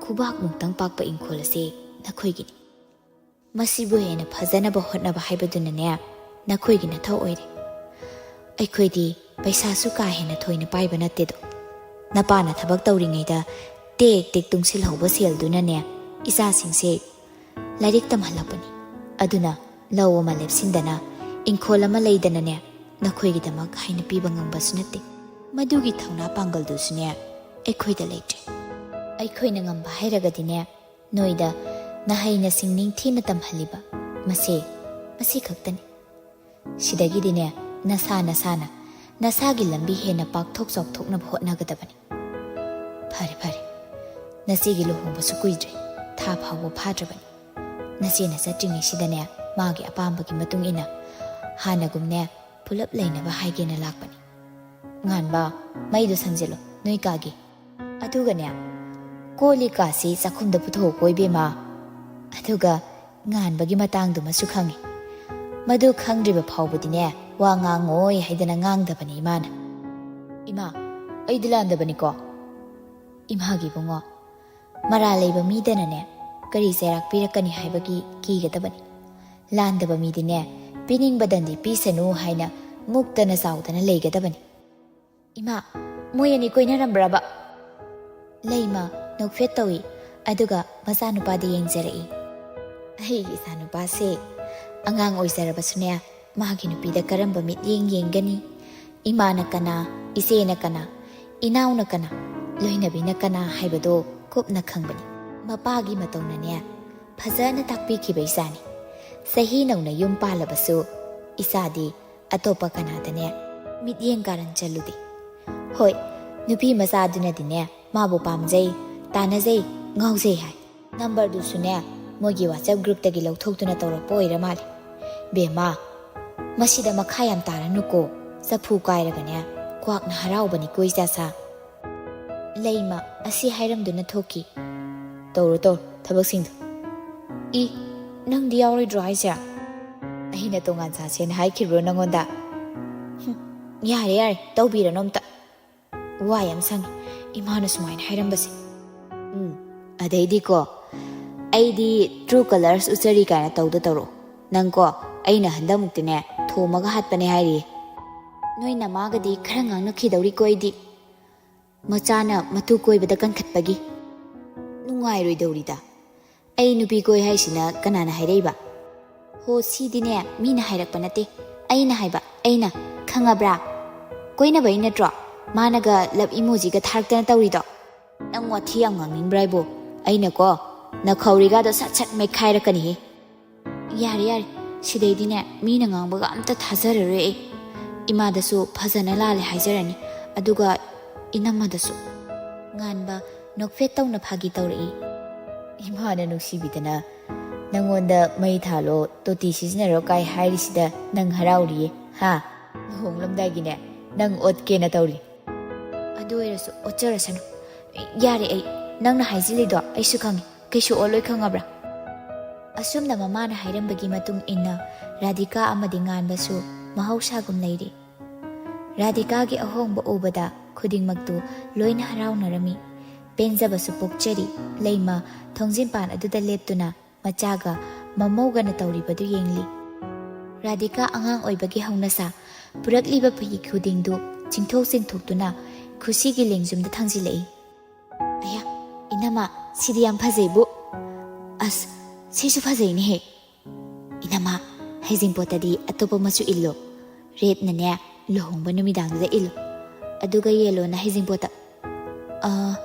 ꯈꯨꯕꯥꯛꯃꯨꯛꯇꯪ ꯄꯥꯛꯄ ꯏꯪꯈꯣꯜ ꯑꯁꯦ ꯅꯈꯣꯏꯒꯤꯅꯤ꯫ ꯃꯁꯤꯕꯨ ꯍꯦꯟꯅ ꯐꯖꯅꯕ ꯍꯣꯠꯅꯕ ꯍꯥꯏꯕꯗꯨꯅꯅꯦ ꯅꯈꯣꯏꯒꯤ ꯅꯊꯧ ꯑꯣꯏꯔꯦ꯫ ꯑꯩꯈꯣꯏꯗꯤ ꯄꯩꯁꯥꯁꯨ ꯀꯥ ꯍꯦꯟꯅ ꯊꯣꯏꯅ ꯄꯥꯏꯕ ꯅꯠꯇꯦꯗꯣ꯫ ꯅꯄꯥꯅ ꯊꯕꯛ ꯇꯧꯔꯤꯉꯩꯗ ꯇꯦꯛ ꯇꯦꯛ ꯇꯨꯡꯁꯤꯜꯍꯧꯕ ꯁꯦꯜꯗꯨꯅꯅꯦ ꯏꯆꯥꯁꯤꯡꯁꯦ ꯂꯥꯏꯔꯤꯛ ꯇꯝꯍꯜꯂꯛꯄꯅꯤ꯫ ꯑꯗꯨꯅ ꯂꯧ ꯑꯃ ꯂꯦꯞꯁꯤꯟꯗꯅ, ꯏꯪꯈꯣꯜ ꯑꯃ ꯂꯩꯗꯅꯅꯦ, ꯅꯈꯣꯏꯒꯤꯗꯃꯛ ꯍꯥꯏꯅ ꯄꯤꯕ ꯉꯝꯕꯁꯨ ꯅꯠꯇꯦ꯫ ꯃꯗꯨꯒꯤ ꯊꯧꯅꯥ ꯄꯥꯡꯒꯜꯗꯨꯁꯨꯅꯦ ꯑꯩꯈꯣꯏꯗ ꯂꯩꯇ꯭ꯔꯦ꯫ ꯑꯩꯈꯣꯏꯅ ꯉꯝꯕ ꯍꯥꯏꯔꯒꯗꯤꯅꯦ, ꯅꯣꯏꯗ ꯅꯍꯩ ꯅꯁꯤꯡ ꯅꯤꯡꯊꯤꯅ ꯇꯝꯍꯜꯂꯤꯕ, ꯃꯁꯦ, ꯃꯁꯤ ꯈꯛꯇꯅꯤ꯫ ꯁꯤꯗꯒꯤꯗꯤꯅꯦ, ꯅꯁꯥ ꯅꯁꯥꯅ ꯅꯁꯥꯒꯤ ꯂꯝꯕꯤ ꯍꯦꯟꯅ ꯄꯥꯛꯊꯣꯛ ꯆꯥꯎꯊꯣꯛꯅꯕ ꯍꯣꯠꯅꯒꯗꯕꯅꯤ꯫ ꯐꯔꯦ, ꯐꯔꯦ꯫ ꯅꯆꯦꯒꯤ ꯂꯨꯍꯣꯡꯕꯁꯨ ꯀꯨꯏꯗ꯭ꯔꯦ꯫ ꯊꯥ ꯐꯥꯎꯕ ꯐꯥꯗ꯭ꯔꯕꯅꯤ꯫ ꯅꯆꯦꯅ ꯆꯠꯇ꯭ꯔꯤꯉꯩꯁꯤꯗꯅꯦ, ꯃꯥꯒꯤ ꯑꯄꯥꯝꯕꯒꯤ ꯃꯇꯨꯡ ꯏꯟꯅ ꯍꯥꯟꯅꯒꯨꯝꯅꯦ ꯄꯨꯂꯞ ꯂꯩꯅꯕ ꯍꯥꯏꯒꯦꯅ ꯂꯥꯛꯄꯅꯤ꯫ ꯉꯥꯟꯕ, ꯃꯩꯗꯣ ꯁꯪꯖꯤꯜꯂꯣ, ꯅꯣꯏ ꯀꯥꯒꯤ꯫ ꯑꯗꯨꯒꯅꯦ, ꯀꯣꯜ ꯂꯤꯛ ꯀꯥꯁꯤ ꯆꯥꯛꯈꯨꯝꯗ ꯄꯨꯊꯣꯛꯀꯣ ꯏꯕꯦꯝꯃ꯫ ꯑꯗꯨꯒ ꯉꯥꯟꯕꯒꯤ ꯃꯇꯥꯡꯗꯨꯃꯁꯨ ꯈꯪꯉꯤ꯫ ꯃꯗꯨ ꯈꯪꯗ꯭ꯔꯤꯕ ꯐꯥꯎꯕꯗꯤꯅꯦ, ꯋꯥ ꯉꯥꯡꯉꯣꯏ ꯍꯥꯏꯗꯅ ꯉꯥꯡꯗꯕꯅꯤ ꯏꯃꯥꯅ꯫ "ꯏꯃꯥ, ꯑꯩꯗꯤ ꯂꯥꯟꯗꯕꯅꯤꯀꯣ?" "ꯏꯃꯥꯒꯤ ꯏꯕꯨꯡꯉꯣ, ꯃꯔꯥꯜ ꯂꯩꯕ ꯃꯤꯗꯅꯅꯦ ꯀꯔꯤ ꯆꯩꯔꯥꯛ ꯄꯤꯔꯛꯀꯅꯤ ꯍꯥꯏꯕꯒꯤ ꯀꯤꯒꯗꯕꯅꯤ꯫ ꯂꯥꯟꯗꯕ ꯃꯤꯗꯤꯅꯦ ꯄꯤꯅꯤꯡꯕꯗꯟꯗꯤ ꯄꯤꯁꯅꯨ ꯍꯥꯏꯅ ꯃꯨꯛꯇꯅ ꯆꯥꯎꯗꯅ ꯂꯩꯒꯗꯕꯅꯤ꯫ ꯏꯃꯥ, ꯃꯣꯏ ꯑꯅꯤ ꯀꯣꯏꯅꯔꯝꯕ꯭ꯔꯕ?" ꯂꯩꯃ ꯅꯣꯛꯐꯦꯠ ꯇꯧꯏ, ꯑꯗꯨꯒ ꯃꯆꯥꯅꯨꯄꯥꯗ ꯌꯦꯡꯖꯔꯛꯏ꯫ "ꯑꯩꯒꯤ ꯏꯆꯥꯅꯨꯄꯥꯁꯦ ꯑꯉꯥꯡ ꯑꯣꯏꯖꯔꯕꯁꯨꯅꯦ, ꯃꯥꯒꯤ ꯅꯨꯄꯤꯗ ꯀꯔꯝꯕ ꯃꯤꯠꯌꯦꯡ ꯌꯦꯡꯒꯅꯤ, ꯏꯃꯥꯅ ꯀꯅꯥ, ꯏꯆꯦꯅ ꯀꯅꯥ, ꯏꯅꯥꯎꯅ ꯀꯅꯥ, ꯂꯣꯏꯅꯕꯤꯅ ꯀꯅꯥ ꯍꯥꯏꯕꯗꯣ ꯀꯨꯞꯅ ꯈꯪꯕꯅꯤ꯫ ꯃꯄꯥꯒꯤ ꯃꯇꯧꯅꯅꯦ ꯐꯖꯅ ꯇꯥꯛꯄꯤꯈꯤꯕ ꯏꯆꯥꯅꯤ꯫ ꯆꯍꯤ ꯅꯧꯅ ꯌꯨꯝ ꯄꯥꯜꯂꯕꯁꯨ ꯏꯆꯥꯗꯤ ꯑꯇꯣꯞꯄ ꯀꯅꯥꯗꯅꯦ ꯃꯤꯠꯌꯦꯡ ꯀꯥꯔꯟ ꯆꯜꯂꯨꯗꯦ꯫ ꯍꯣꯏ, ꯅꯨꯄꯤ ꯃꯆꯥꯗꯨꯅꯗꯤꯅꯦ ꯃꯥꯕꯨ ꯄꯥꯝꯖꯩ, ꯇꯥꯟꯅꯖꯩ, ꯉꯥꯎꯖꯩ ꯍꯥꯏ꯫ ꯅꯝꯕꯔꯗꯨꯁꯨꯅꯦ ꯃꯣꯏꯒꯤ WhatsApp groupꯇꯒꯤ ꯂꯧꯊꯣꯛꯇꯨꯅ ꯇꯧꯔꯛꯄ ꯑꯣꯏꯔ ꯃꯥꯜꯂꯦ꯫ ꯕꯦꯝꯃ, ꯃꯁꯤꯗ ꯃꯈꯥ ꯌꯥꯝ ꯇꯥꯔꯅꯨꯀꯣ, ꯆꯐꯨ ꯀꯥꯏꯔꯒꯅꯦ ꯀ꯭ꯋꯥꯛꯅ ꯍꯔꯥꯎꯕꯅꯤꯀꯣ ꯏꯆꯥꯁꯥ꯫" ꯂꯩꯃ ꯑꯁꯤ ꯍꯥꯏꯔꯝꯗꯨꯅ ꯊꯣꯛꯈꯤ꯫ "ꯇꯧꯔꯣ ꯇꯧꯔꯣ ꯊꯕꯛꯁꯤꯡꯗꯣ꯫ ꯏ, ꯅꯪꯗꯤ ꯌꯥꯎꯔꯣꯏꯗ꯭ꯔꯣ ꯍꯥꯏꯁꯦ? ꯑꯩꯅ ꯇꯣꯉꯥꯟ ꯆꯥꯁꯦꯅ ꯍꯥꯏꯈꯤꯕ꯭ꯔꯣ ꯅꯪꯉꯣꯟꯗ? ꯍꯨꯝ, ꯌꯥꯔꯦ ꯌꯥꯔꯦ, ꯇꯧꯕꯤꯔꯅꯨ ꯑꯝꯇ꯫ ꯋꯥ ꯌꯥꯝ ꯁꯪꯉꯤ ꯏꯃꯥꯅ ꯁꯨꯃꯥꯏꯅ ꯍꯥꯏꯔꯝꯕꯁꯦ꯫ ꯎꯝ, ꯑꯗꯩꯗꯤꯀꯣ, ꯑꯩꯗꯤ true colors ꯎꯠꯆꯔꯤ ꯀꯥꯏꯅ ꯇꯧꯗ ꯇꯧꯔꯛꯑꯣ꯫ ꯅꯪꯀꯣ, ꯑꯩꯅ ꯍꯟꯗꯛꯃꯨꯛꯇꯤꯅꯦ ꯊꯣꯝꯃꯒ ꯍꯥꯠꯄꯅꯦ ꯍꯥꯏꯔꯤꯌꯦ꯫ ꯅꯣꯏ ꯅꯃꯥꯒꯗꯤ ꯈꯔ ꯉꯥꯡꯅꯈꯤꯗꯧꯔꯤꯀꯣ ꯑꯩꯗꯤ꯫ ꯃꯆꯥꯅ ꯃꯇꯨ ꯀꯣꯏꯕꯗ ꯀꯟꯈꯠꯄꯒꯤ꯫ ꯅꯨꯡꯉꯥꯏꯔꯣꯏꯗꯧꯔꯤꯗ꯫ ꯑꯩ ꯅꯨꯄꯤ ꯀꯣꯏ ꯍꯥꯏꯁꯤꯅ ꯀꯅꯥꯅ ꯍꯥꯏꯔꯛꯏꯕ? ꯍꯣ, ꯁꯤꯗꯤꯅꯦ ꯃꯤꯅ ꯍꯥꯏꯔꯛꯄ ꯅꯠꯇꯦ, ꯑꯩꯅ ꯍꯥꯏꯕ, ꯑꯩꯅ꯫ ꯈꯪꯉꯕ꯭ꯔꯥ? ꯀꯣꯏꯅꯕꯩ ꯅꯠꯇ꯭ꯔꯣ? ꯃꯥꯅꯒ love emojiꯒ ꯊꯥꯔꯛꯇꯅ ꯇꯧꯔꯤꯗꯣ꯫ ꯅꯪ ꯋꯥꯊꯤ ꯌꯥꯝ ꯉꯥꯡꯅꯤꯡꯕ꯭ꯔꯥ ꯍꯥꯏꯕꯣ? ꯑꯩꯅꯀꯣ ꯅꯈꯧꯔꯤꯒꯥꯗꯣ ꯁꯠ ꯁꯠ ꯃꯦꯠꯈꯥꯏꯔꯛꯀꯅꯤꯍꯦ꯫ ꯌꯥꯔꯦ ꯌꯥꯔꯦ, ꯁꯤꯗꯩꯗꯤꯅꯦ ꯃꯤꯅ ꯉꯥꯡꯕꯒ ꯑꯝꯇ ꯊꯥꯖꯔꯔꯣꯏ ꯑꯩ꯫ ꯏꯃꯥꯗꯁꯨ ꯐꯖꯅ ꯂꯥꯜꯂꯦ ꯍꯥꯏꯖꯔꯅꯤ, ꯑꯗꯨꯒ ꯏꯅꯝꯃꯗꯁꯨ꯫ ꯉꯥꯟꯕ ꯅꯣꯛꯐꯦꯠ ꯇꯧꯅ ꯐꯥꯒꯤ ꯇꯧꯔꯛꯏ꯫ ꯏꯃꯥꯅ ꯅꯨꯡꯁꯤꯕꯤꯗꯅ ꯅꯪꯉꯣꯟꯗ ꯃꯩ ꯊꯥꯜꯂꯣ, ꯇꯣꯇꯤ ꯁꯤꯖꯤꯟꯅꯔꯣ ꯀꯥꯏ ꯍꯥꯏꯔꯤꯁꯤꯗ ꯅꯪ ꯍꯔꯥꯎꯔꯤꯌꯦ, ꯍꯥ? ꯂꯨꯍꯣꯡꯂꯝꯗꯥꯏꯒꯤꯅꯦ ꯅꯪ ꯑꯣꯠꯀꯦꯅ ꯇꯧꯔꯤ꯫ ꯑꯗꯨ ꯑꯣꯏꯔꯁꯨ ꯑꯣꯠꯆꯔꯁꯅꯨ꯫ ꯌꯥꯔꯦ, ꯑꯩ, ꯅꯪꯅ ꯍꯥꯏꯖꯤꯜꯂꯤꯗꯣ ꯑꯩꯁꯨ ꯈꯪꯉꯤ, ꯀꯩꯁꯨ ꯑꯣꯠꯂꯣꯏ, ꯈꯪꯉꯕ꯭ꯔꯥ? ꯑꯁꯨꯝꯅ ꯃꯃꯥꯅ ꯍꯥꯏꯔꯝꯕꯒꯤ ꯃꯇꯨꯡ ꯏꯟꯅ ꯔꯥꯙꯤꯀꯥ ꯑꯃꯗꯤ ꯉꯥꯟꯕꯁꯨ ꯃꯍꯧꯁꯥꯒꯨꯝ ꯂꯩꯔꯤ꯫ ꯔꯥꯙꯤꯀꯥꯒꯤ ꯑꯍꯣꯡꯕ ꯎꯕꯗ ꯈꯨꯗꯤꯡꯃꯛꯇꯨ ꯂꯣꯏꯅ ꯍꯔꯥꯎꯅꯔꯝꯃꯤ꯫ ꯄꯦꯟꯖꯕꯁꯨ ꯄꯣꯛꯆꯔꯤ꯫ ꯂꯩꯃ ꯊꯣꯡꯖꯤꯟꯄꯥꯟ ꯑꯗꯨꯗ ꯂꯦꯞꯇꯨꯅ ꯃꯆꯥꯒ ꯃꯃꯧꯒꯅ ꯇꯧꯔꯤꯕꯗꯨ ꯌꯦꯡꯂꯤ꯫ ꯔꯥꯙꯤꯀꯥ ꯑꯉꯥꯡ ꯑꯣꯏꯕꯒꯤ ꯍꯧꯅꯁꯥ ꯄꯨꯔꯛꯂꯤꯕ ꯐꯤ ꯈꯨꯗꯤꯡꯗꯨ ꯆꯤꯡꯊꯣꯛ ꯆꯤꯡꯊꯣꯛꯇꯨꯅ ꯈꯨꯁꯤꯒꯤ ꯂꯦꯡꯖꯨꯝꯗ ꯊꯥꯡꯖꯤꯜꯂꯛꯏ꯫ "ꯑꯌꯥ, ꯏꯅꯝꯃ, ꯁꯤꯗꯤ ꯌꯥꯝ ꯐꯖꯩꯕꯨ꯫ ꯑꯁ, ꯁꯤꯁꯨ ꯐꯖꯩꯅꯦꯍꯦ꯫ ꯏꯅꯝꯃ, ꯍꯩꯖꯤꯡꯄꯣꯠꯇꯗꯤ ꯑꯇꯣꯞꯄ ꯃꯆꯨ ꯏꯜꯂꯣ꯫ ꯔꯦꯗꯅꯅꯦ, ꯂꯨꯍꯣꯡꯕ ꯅꯨꯃꯤꯗꯥꯡꯗꯨꯗ ꯏꯜꯂꯣ꯫ ꯑꯗꯨꯒ ꯌꯦꯜꯂꯣꯅ ꯍꯩꯖꯤꯡꯄꯣꯠꯇ꯫ ꯑ,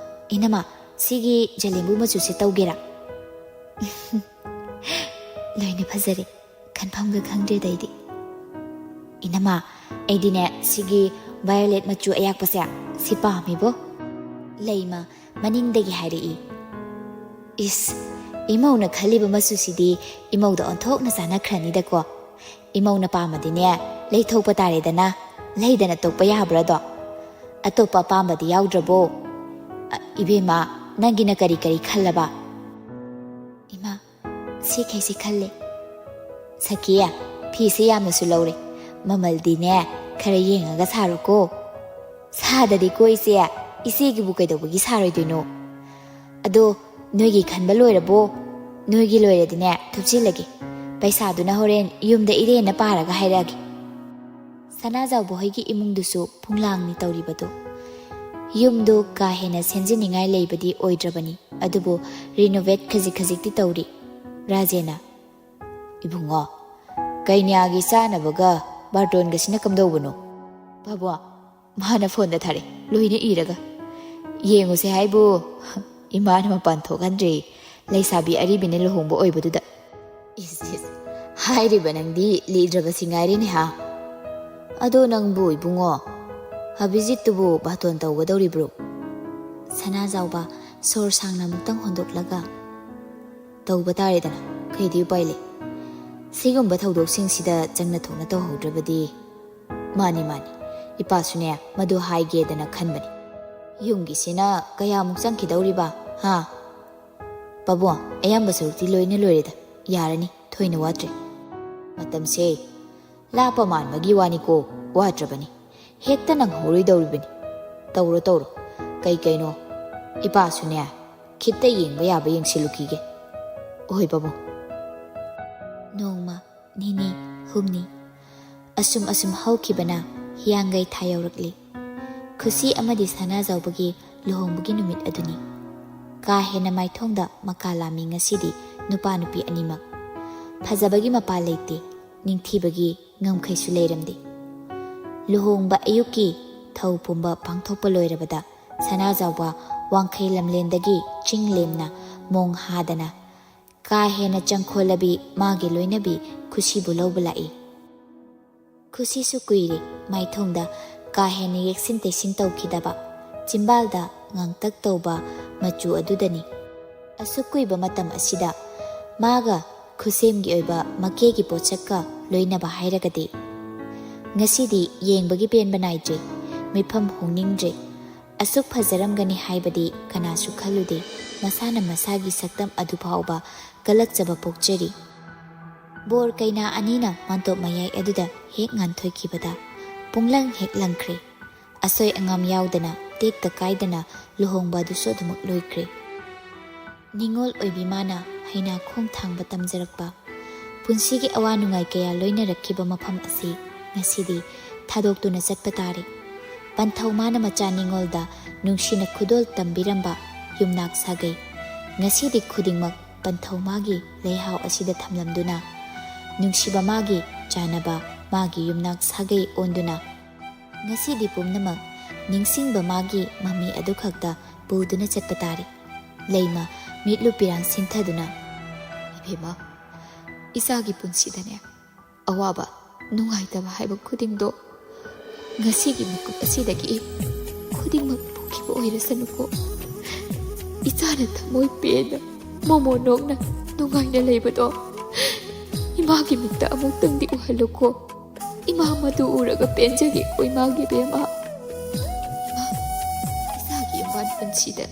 ꯏꯅꯝꯃ, ꯁꯤꯒꯤ ꯖꯂꯦꯝꯕꯨ ꯃꯆꯨꯁꯦ ꯇꯧꯒꯦꯔꯥ?" "ꯂꯣꯏꯅ ꯐꯖꯔꯦ꯫ ꯈꯟꯐꯝꯒ ꯈꯪꯗ꯭ꯔꯦꯗ ꯑꯩꯗꯤ꯫ ꯏꯅꯝꯃ, ꯑꯩꯗꯤꯅꯦ, ꯁꯤꯒꯤ ꯚꯥꯏꯌꯣꯂꯦꯠ ꯃꯆꯨ ꯑꯌꯥꯛꯄꯁꯦ, ꯁꯤ ꯄꯥꯝꯃꯤꯕꯣ꯫" ꯂꯩꯃ ꯃꯅꯤꯡꯗꯒꯤ ꯍꯥꯏꯔꯛꯏ꯫ "ꯏꯁ, ꯏꯃꯧꯅ ꯈꯜꯂꯤꯕ ꯃꯆꯨꯁꯤꯗꯤ ꯏꯃꯧꯗ ꯑꯣꯟꯊꯣꯛꯅ ꯆꯥꯟꯅꯈ꯭ꯔꯅꯤꯗꯀꯣ꯫ ꯏꯃꯧꯅ ꯄꯥꯝꯃꯗꯤꯅꯦ, ꯂꯩꯊꯣꯛꯄ ꯇꯥꯔꯦꯗꯅ꯫ ꯂꯩꯗꯅ ꯇꯣꯛꯄ ꯌꯥꯕ꯭ꯔꯥꯗꯣ? ꯑꯇꯣꯞꯄ ꯑꯄꯥꯝꯕꯗꯤ ꯌꯥꯎꯗ꯭ꯔꯕꯣ? ꯑ, ꯏꯕꯦꯝꯃ, ꯅꯪꯒꯤꯅ ꯀꯔꯤ ꯀꯔꯤ ꯈꯜꯂꯕ?" "ꯏꯃꯥ, ꯁꯤꯈꯩꯁꯤ ꯈꯜꯂꯦ꯫" "ꯁꯈꯤ, ꯐꯤꯁꯦ ꯌꯥꯝꯅꯁꯨ ꯂꯧꯔꯦ꯫ ꯃꯃꯜꯗꯤꯅꯦ, ꯈꯔ ꯌꯦꯡꯉꯒ ꯁꯥꯔꯣꯀꯣ꯫" "ꯁꯥꯗꯗꯤꯀꯣ ꯏꯆꯦ, ꯏꯆꯦꯒꯤꯕꯨ ꯀꯩꯗꯧꯕꯒꯤ ꯁꯥꯔꯣꯏꯗꯣꯏꯅꯣ? ꯑꯗꯣ ꯅꯣꯏꯒꯤ ꯈꯟꯕ ꯂꯣꯏꯔꯕꯣ? ꯅꯣꯏꯒꯤ ꯂꯣꯏꯔꯗꯤꯅꯦ, ꯊꯨꯞꯆꯤꯜꯂꯒꯦ꯫ ꯄꯩꯁꯥꯗꯨꯅ ꯍꯣꯔꯦꯟ ꯌꯨꯝꯗ ꯏꯔꯦꯟꯅ ꯄꯥꯔꯒ ꯍꯥꯏꯔꯛꯑꯒꯦ꯫" ꯁꯅꯥꯖꯥꯎꯕ ꯍꯣꯏꯒꯤ ꯏꯃꯨꯡꯗꯨꯁꯨ ꯄꯨꯡꯂꯥꯡꯅꯤ ꯇꯧꯔꯤꯕꯗꯨ꯫ ꯌꯨꯝꯗꯨ ꯀꯥ ꯍꯦꯟꯅ ꯁꯦꯝꯖꯤꯟꯅꯤꯡꯉꯥꯏ ꯂꯩꯕꯗꯤ ꯑꯣꯏꯗ꯭ꯔꯕꯅꯤ, ꯑꯗꯨꯕꯨ ꯔꯤꯅꯣꯚꯦꯠ ꯈꯖꯤꯛ ꯈꯖꯤꯛꯇꯤ ꯇꯧꯔꯤ꯫ ꯔꯥꯖꯦꯟꯅ, "ꯏꯕꯨꯡꯉꯣ, ꯀꯩꯅ꯭ꯌꯥꯒꯤ ꯆꯥꯅꯕꯒ ꯕꯥꯔꯇꯣꯟꯒꯁꯤꯅ ꯀꯝꯗꯧꯕꯅꯣ?" "ꯄꯥꯕꯨꯡ, ꯃꯥꯅ ꯐꯣꯟꯗ ꯊꯥꯔꯛꯑꯦ, ꯂꯣꯏꯅ ꯏꯔꯒ꯫ ꯌꯦꯡꯉꯨꯁꯦ ꯍꯥꯏꯕꯨ ꯏꯃꯥꯅ ꯃꯄꯥꯟ ꯊꯣꯛꯍꯟꯗ꯭ꯔꯦ, ꯂꯩꯁꯥꯕꯤ ꯑꯔꯤꯕꯤꯅ ꯂꯨꯍꯣꯡꯕ ꯑꯣꯏꯕꯗꯨꯗ꯫" "ꯏꯁ, ꯏꯁ, ꯍꯥꯏꯔꯤꯕ ꯅꯪꯗꯤ ꯂꯤꯗ꯭ꯔꯕꯁꯤ ꯉꯥꯏꯔꯦꯅꯦ ꯍꯥ꯫ ꯑꯗꯣ ꯅꯪꯕꯨ ꯏꯕꯨꯡꯉꯣ, ꯑꯕꯤꯖꯤꯠꯇꯨꯕꯨ ꯕꯥꯇꯣꯟ ꯇꯧꯒꯗꯧꯔꯤꯕ꯭ꯔꯣ?" ꯁꯅꯥꯖꯥꯎꯕ ꯁꯣꯔ ꯁꯥꯡꯅ ꯑꯃꯨꯛꯇꯪ ꯍꯣꯟꯗꯣꯛꯂꯒ, "ꯇꯧꯕ ꯇꯥꯔꯦꯗꯅ, ꯀꯩꯗꯤ ꯎꯄꯥꯏ ꯂꯩ? ꯁꯤꯒꯨꯝꯕ ꯊꯧꯗꯣꯛꯁꯤꯡꯁꯤꯗ ꯆꯪꯅ ꯊꯣꯛꯅ ꯇꯧꯍꯧꯗ꯭ꯔꯕꯗꯤ꯫" "ꯃꯥꯅꯤ, ꯃꯥꯅꯤ, ꯏꯄꯥꯁꯨꯅꯦ ꯃꯗꯨ ꯍꯥꯏꯒꯦꯗꯅ ꯈꯟꯕꯅꯤ꯫ ꯌꯨꯝꯒꯤꯁꯤꯅ ꯀꯌꯥꯃꯨꯛ ꯆꯪꯈꯤꯗꯧꯔꯤꯕ, ꯍꯥ?" "ꯄꯥꯕꯨꯡ, ꯑꯌꯥꯝꯕ ꯁꯔꯨꯛꯇꯤ ꯂꯣꯏꯅ ꯂꯣꯏꯔꯦꯗ, ꯌꯥꯔꯅꯤ, ꯊꯣꯏꯅ ꯋꯥꯠꯇ꯭ꯔꯦ꯫" ꯃꯇꯝꯁꯦ ꯂꯥꯞꯄ ꯃꯥꯟꯕꯒꯤ ꯋꯥꯅꯤꯀꯣ, ꯋꯥꯗ꯭ꯔꯕꯅꯤ꯫ ꯍꯦꯛꯇ ꯅꯪꯍꯧꯔꯣꯏꯗꯧꯔꯤꯕꯅꯤ꯫ ꯇꯧꯔꯣ, ꯇꯧꯔꯣ꯫ ꯀꯩ ꯀꯩꯅꯣ? ꯏꯄꯥꯁꯨꯅꯦ, ꯈꯤꯠꯇ ꯌꯦꯡꯕ ꯌꯥꯕ ꯌꯦꯡꯁꯤꯜꯂꯨꯈꯤꯒꯦ꯫ ꯍꯣꯏ, ꯄꯥꯕꯨꯡ꯫ ꯅꯣꯡꯃ, ꯅꯤꯅꯤ, ꯍꯨꯝꯅꯤ꯫ ꯑꯁꯨꯝ ꯑꯁꯨꯝ ꯍꯧꯈꯤꯕꯅ ꯍꯤꯌꯥꯡꯒꯩ ꯊꯥ ꯌꯧꯔꯛꯂꯤ꯫ ꯈꯨꯁꯤ ꯑꯃꯗꯤ ꯁꯅꯥꯖꯥꯎꯕꯒꯤ ꯂꯨꯍꯣꯡꯕꯒꯤ ꯅꯨꯃꯤꯠ ꯑꯗꯨꯅꯤ꯫ ꯀꯥ ꯍꯦꯟꯅ ꯃꯥꯏꯊꯣꯡꯗ ꯃꯀꯥ ꯂꯥꯝꯃꯤ ꯉꯁꯤꯗꯤ ꯅꯨꯄꯥ ꯅꯨꯄꯤ ꯑꯅꯤꯃꯛ꯫ ꯐꯖꯕꯒꯤ ꯃꯄꯥ ꯂꯩꯇꯦ, ꯅꯤꯡꯊꯤꯕꯒꯤ ꯉꯝꯈꯩꯁꯨ ꯂꯩꯔꯝꯗꯦ꯫ ꯂꯨꯍꯣꯡꯕ ꯑꯌꯨꯛꯀꯤ ꯊꯧ ꯄꯨꯝꯕ ꯄꯥꯡꯊꯣꯛꯄ ꯂꯣꯏꯔꯕꯗ ꯁꯅꯥꯖꯥꯎꯕ ꯋꯥꯡꯈꯩ ꯂꯝꯂꯦꯟꯗꯒꯤ ꯆꯤꯡ ꯂꯦꯝꯅ ꯃꯣꯡ ꯍꯥꯗꯅ ꯀꯥ ꯍꯦꯟꯅ ꯆꯪꯈꯣꯜꯂꯕꯤ ꯃꯥꯒꯤ ꯂꯣꯏꯅꯕꯤ ꯈꯨꯁꯤꯕꯨ ꯂꯧꯕ ꯂꯥꯛꯏ꯫ ꯈꯨꯁꯤꯁꯨ ꯀꯨꯏꯔꯦ ꯃꯥꯏꯊꯣꯡꯗ ꯀꯥ ꯍꯦꯟꯅ ꯌꯦꯛꯁꯤꯟ ꯇꯩꯁꯤꯟ ꯇꯧꯈꯤꯗꯕ, ꯆꯤꯝꯕꯥꯜꯗ ꯉꯥꯡꯇꯛ ꯇꯧꯕ ꯃꯆꯨ ꯑꯗꯨꯗꯅꯤ꯫ ꯑꯁꯨꯛ ꯀꯨꯏꯕ ꯃꯇꯝ ꯑꯁꯤꯗ ꯃꯥꯒ ꯈꯨꯁꯦꯝꯒꯤ ꯑꯣꯏꯕ ꯃꯀꯦꯒꯤ ꯄꯣꯠꯁꯛꯀ ꯂꯣꯏꯅꯕ ꯍꯥꯏꯔꯒꯗꯤ꯫ ꯉꯁꯤꯗꯤ ꯌꯦꯡꯕꯒꯤ ꯄꯦꯟꯕ ꯅꯥꯏꯗ꯭ꯔꯦ, ꯃꯤꯠꯐꯝ ꯍꯣꯡꯅꯤꯡꯗ꯭ꯔꯦ꯫ ꯑꯁꯨꯛ ꯐꯖꯔꯝꯒꯅꯤ ꯍꯥꯏꯕꯗꯤ ꯀꯅꯥꯁꯨ ꯈꯜꯂꯨꯗꯦ, ꯃꯁꯥꯅ ꯃꯁꯥꯒꯤ ꯁꯛꯇꯝ ꯑꯗꯨ ꯐꯥꯎꯕ ꯀꯜꯂꯛꯆꯕ ꯄꯣꯛꯆꯔꯤ꯫ ꯕꯣꯔ ꯀꯩꯅꯥ ꯑꯅꯤꯅ ꯃꯥꯟꯇꯣꯞ ꯃꯌꯥꯏ ꯑꯗꯨꯗ ꯍꯦꯛ ꯉꯥꯟꯊꯣꯏꯈꯤꯕꯗ ꯄꯨꯡꯂꯪ ꯍꯦꯛ ꯂꯪꯈ꯭ꯔꯦ꯫ ꯑꯁꯣꯏ ꯑꯉꯥꯝ ꯌꯥꯎꯗꯅ, ꯇꯦꯛꯇ ꯀꯥꯏꯗꯅ ꯂꯨꯍꯣꯡꯕ ꯑꯗꯨꯁꯨ ꯑꯗꯨꯃꯛ ꯂꯣꯏꯈ꯭ꯔꯦ꯫ ꯅꯤꯉꯣꯜ ꯑꯣꯏꯕꯤ ꯃꯥꯅ ꯍꯩꯅꯥ ꯈꯣꯡ ꯊꯥꯡꯕ ꯇꯝꯖꯔꯛꯄ, ꯄꯨꯟꯁꯤꯒꯤ ꯑꯋꯥ ꯅꯨꯡꯉꯥꯏ ꯀꯌꯥ ꯂꯣꯏꯅꯔꯛꯈꯤꯕ ꯃꯐꯝ ꯑꯁꯤ ꯉꯁꯤꯗꯤ ꯊꯥꯗꯣꯛꯇꯨꯅ ꯆꯠꯄ ꯇꯥꯔꯦ꯫ ꯄꯟꯊꯧ ꯃꯥꯅ ꯃꯆꯥ ꯅꯤꯉꯣꯜꯗ ꯅꯨꯡꯁꯤꯅ ꯈꯨꯗꯣꯜ ꯇꯝꯕꯤꯔꯝꯕ ꯌꯨꯝꯅꯥꯛ ꯁꯥꯒꯩ ꯉꯁꯤꯗꯤ ꯈꯨꯗꯤꯡꯃꯛ ꯄꯟꯊꯧ ꯃꯥꯒꯤ ꯂꯩꯍꯥꯎ ꯑꯁꯤꯗ ꯊꯝꯂꯝꯗꯨꯅ, ꯅꯨꯡꯁꯤꯕ ꯃꯥꯒꯤ ꯆꯥꯟꯅꯕ ꯃꯥꯒꯤ ꯌꯨꯝꯅꯥꯛ ꯁꯥꯒꯩ ꯑꯣꯟꯗꯨꯅ, ꯉꯁꯤꯗꯤ ꯄꯨꯝꯅꯃꯛ ꯅꯤꯡꯁꯤꯡꯕ ꯃꯥꯒꯤ ꯃꯃꯤ ꯑꯗꯨꯈꯛꯇ ꯄꯨꯗꯨꯅ ꯆꯠꯄ ꯇꯥꯔꯦ꯫ ꯂꯩꯃ ꯃꯤꯠꯂꯨ ꯄꯤꯔꯥꯡ ꯁꯤꯟꯊꯗꯨꯅ, "ꯏꯕꯦꯝꯃ, ꯏꯆꯥꯒꯤ ꯄꯨꯟꯁꯤꯗꯅꯦ, ꯑꯋꯥꯕ, ꯅꯨꯡꯉꯥꯏꯇꯕ ꯍꯥꯏꯕ ꯈꯨꯗꯤꯡꯗꯣ ꯉꯁꯤꯒꯤ ꯃꯤꯀꯨꯞ ꯑꯁꯤꯗꯒꯤ ꯈꯨꯗꯤꯡꯃꯛ ꯄꯨꯈꯤꯕ ꯑꯣꯏꯔꯁꯅꯨꯀꯣ꯫ ꯏꯆꯥꯅ ꯊꯃꯣꯏ ꯄꯦꯟꯅ ꯃꯣꯃꯣ ꯅꯣꯛꯅ ꯅꯨꯡꯉꯥꯏꯅ ꯂꯩꯕꯗꯣ ꯏꯃꯥꯒꯤ ꯃꯤꯠꯇ ꯑꯃꯨꯛꯇꯪꯗꯤ ꯎꯍꯜꯂꯨꯀꯣ꯫ ꯏꯃꯥ ꯃꯗꯨ ꯎꯔꯒ ꯄꯦꯟꯖꯒꯦꯀꯣ, ꯏꯃꯥꯒꯤ ꯏꯕꯦꯝꯃ꯫ ꯏꯃꯥ, ꯏꯆꯥꯒꯤ ꯌꯨꯝꯕꯥꯟ ꯄꯨꯟꯁꯤꯗ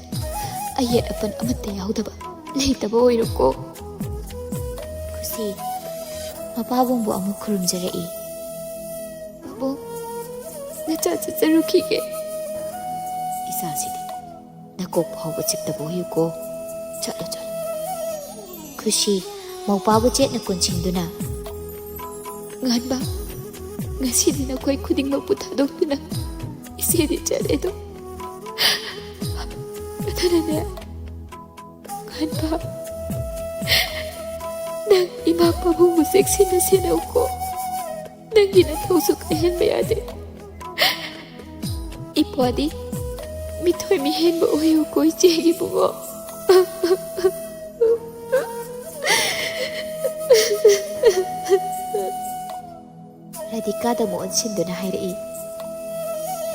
ꯑꯌꯦꯠ ꯑꯄꯟ ꯑꯃꯠꯇ ꯌꯥꯎꯗꯕ ꯂꯩꯇꯕ ꯑꯣꯏꯔꯣꯀꯣ꯫ ꯈꯨꯁꯤ, ꯃꯄꯥꯕꯨꯡꯕꯨ ꯑꯃꯨꯛ ꯈꯨꯔꯨꯝꯖꯔꯛꯏ꯫ "ꯄꯥꯕꯨꯡ, ꯅꯆꯥ ꯆꯠꯆꯔꯨꯈꯤꯒꯦ꯫" "ꯏꯆꯥꯁꯤꯗꯤ ꯅꯀꯣꯛ ꯐꯥꯎꯕ ꯆꯤꯛꯇꯕ ꯑꯣꯏꯌꯨꯀꯣ꯫ ꯆꯠꯂꯣ, ꯆꯠꯂꯣ꯫" ꯈꯨꯁꯤ ꯃꯧꯄꯥꯕꯨ ꯆꯦꯠꯅ ꯀꯣꯟꯁꯤꯟꯗꯨꯅ, "ꯉꯥꯟꯕ, ꯉꯁꯤꯗꯤ ꯅꯈꯣꯏ ꯈꯨꯗꯤꯡꯃꯛꯄꯨ ꯊꯥꯗꯣꯛꯇꯨꯅ ꯏꯆꯦꯗꯤ ꯆꯠꯂꯦꯗꯣ꯫ ꯑꯗꯨꯅꯅꯦ, ꯉꯥꯟꯕ, ꯅꯪ ꯏꯃꯥ ꯄꯥꯕꯨꯡꯕꯨ ꯆꯦꯛꯁꯤꯟꯅ ꯁꯦꯟꯅꯧꯀꯣ꯫ ꯅꯪꯒꯤ ꯅꯊꯧꯁꯨ ꯀꯥꯏꯍꯟꯕ ꯌꯥꯗꯦ꯫ ꯏꯄ꯭ꯋꯥꯗꯤ ꯃꯤꯊꯣꯏ ꯃꯤꯍꯦꯟꯕ ꯑꯣꯏꯌꯨꯀꯣ, ꯏꯆꯦꯒꯤ ꯏꯕꯨꯡꯉꯣ꯫" ꯔꯥꯙꯤꯀꯥꯗ ꯑꯃꯨꯛ ꯑꯣꯟꯁꯤꯟꯗꯨꯅ ꯍꯥꯏꯔꯛꯏ,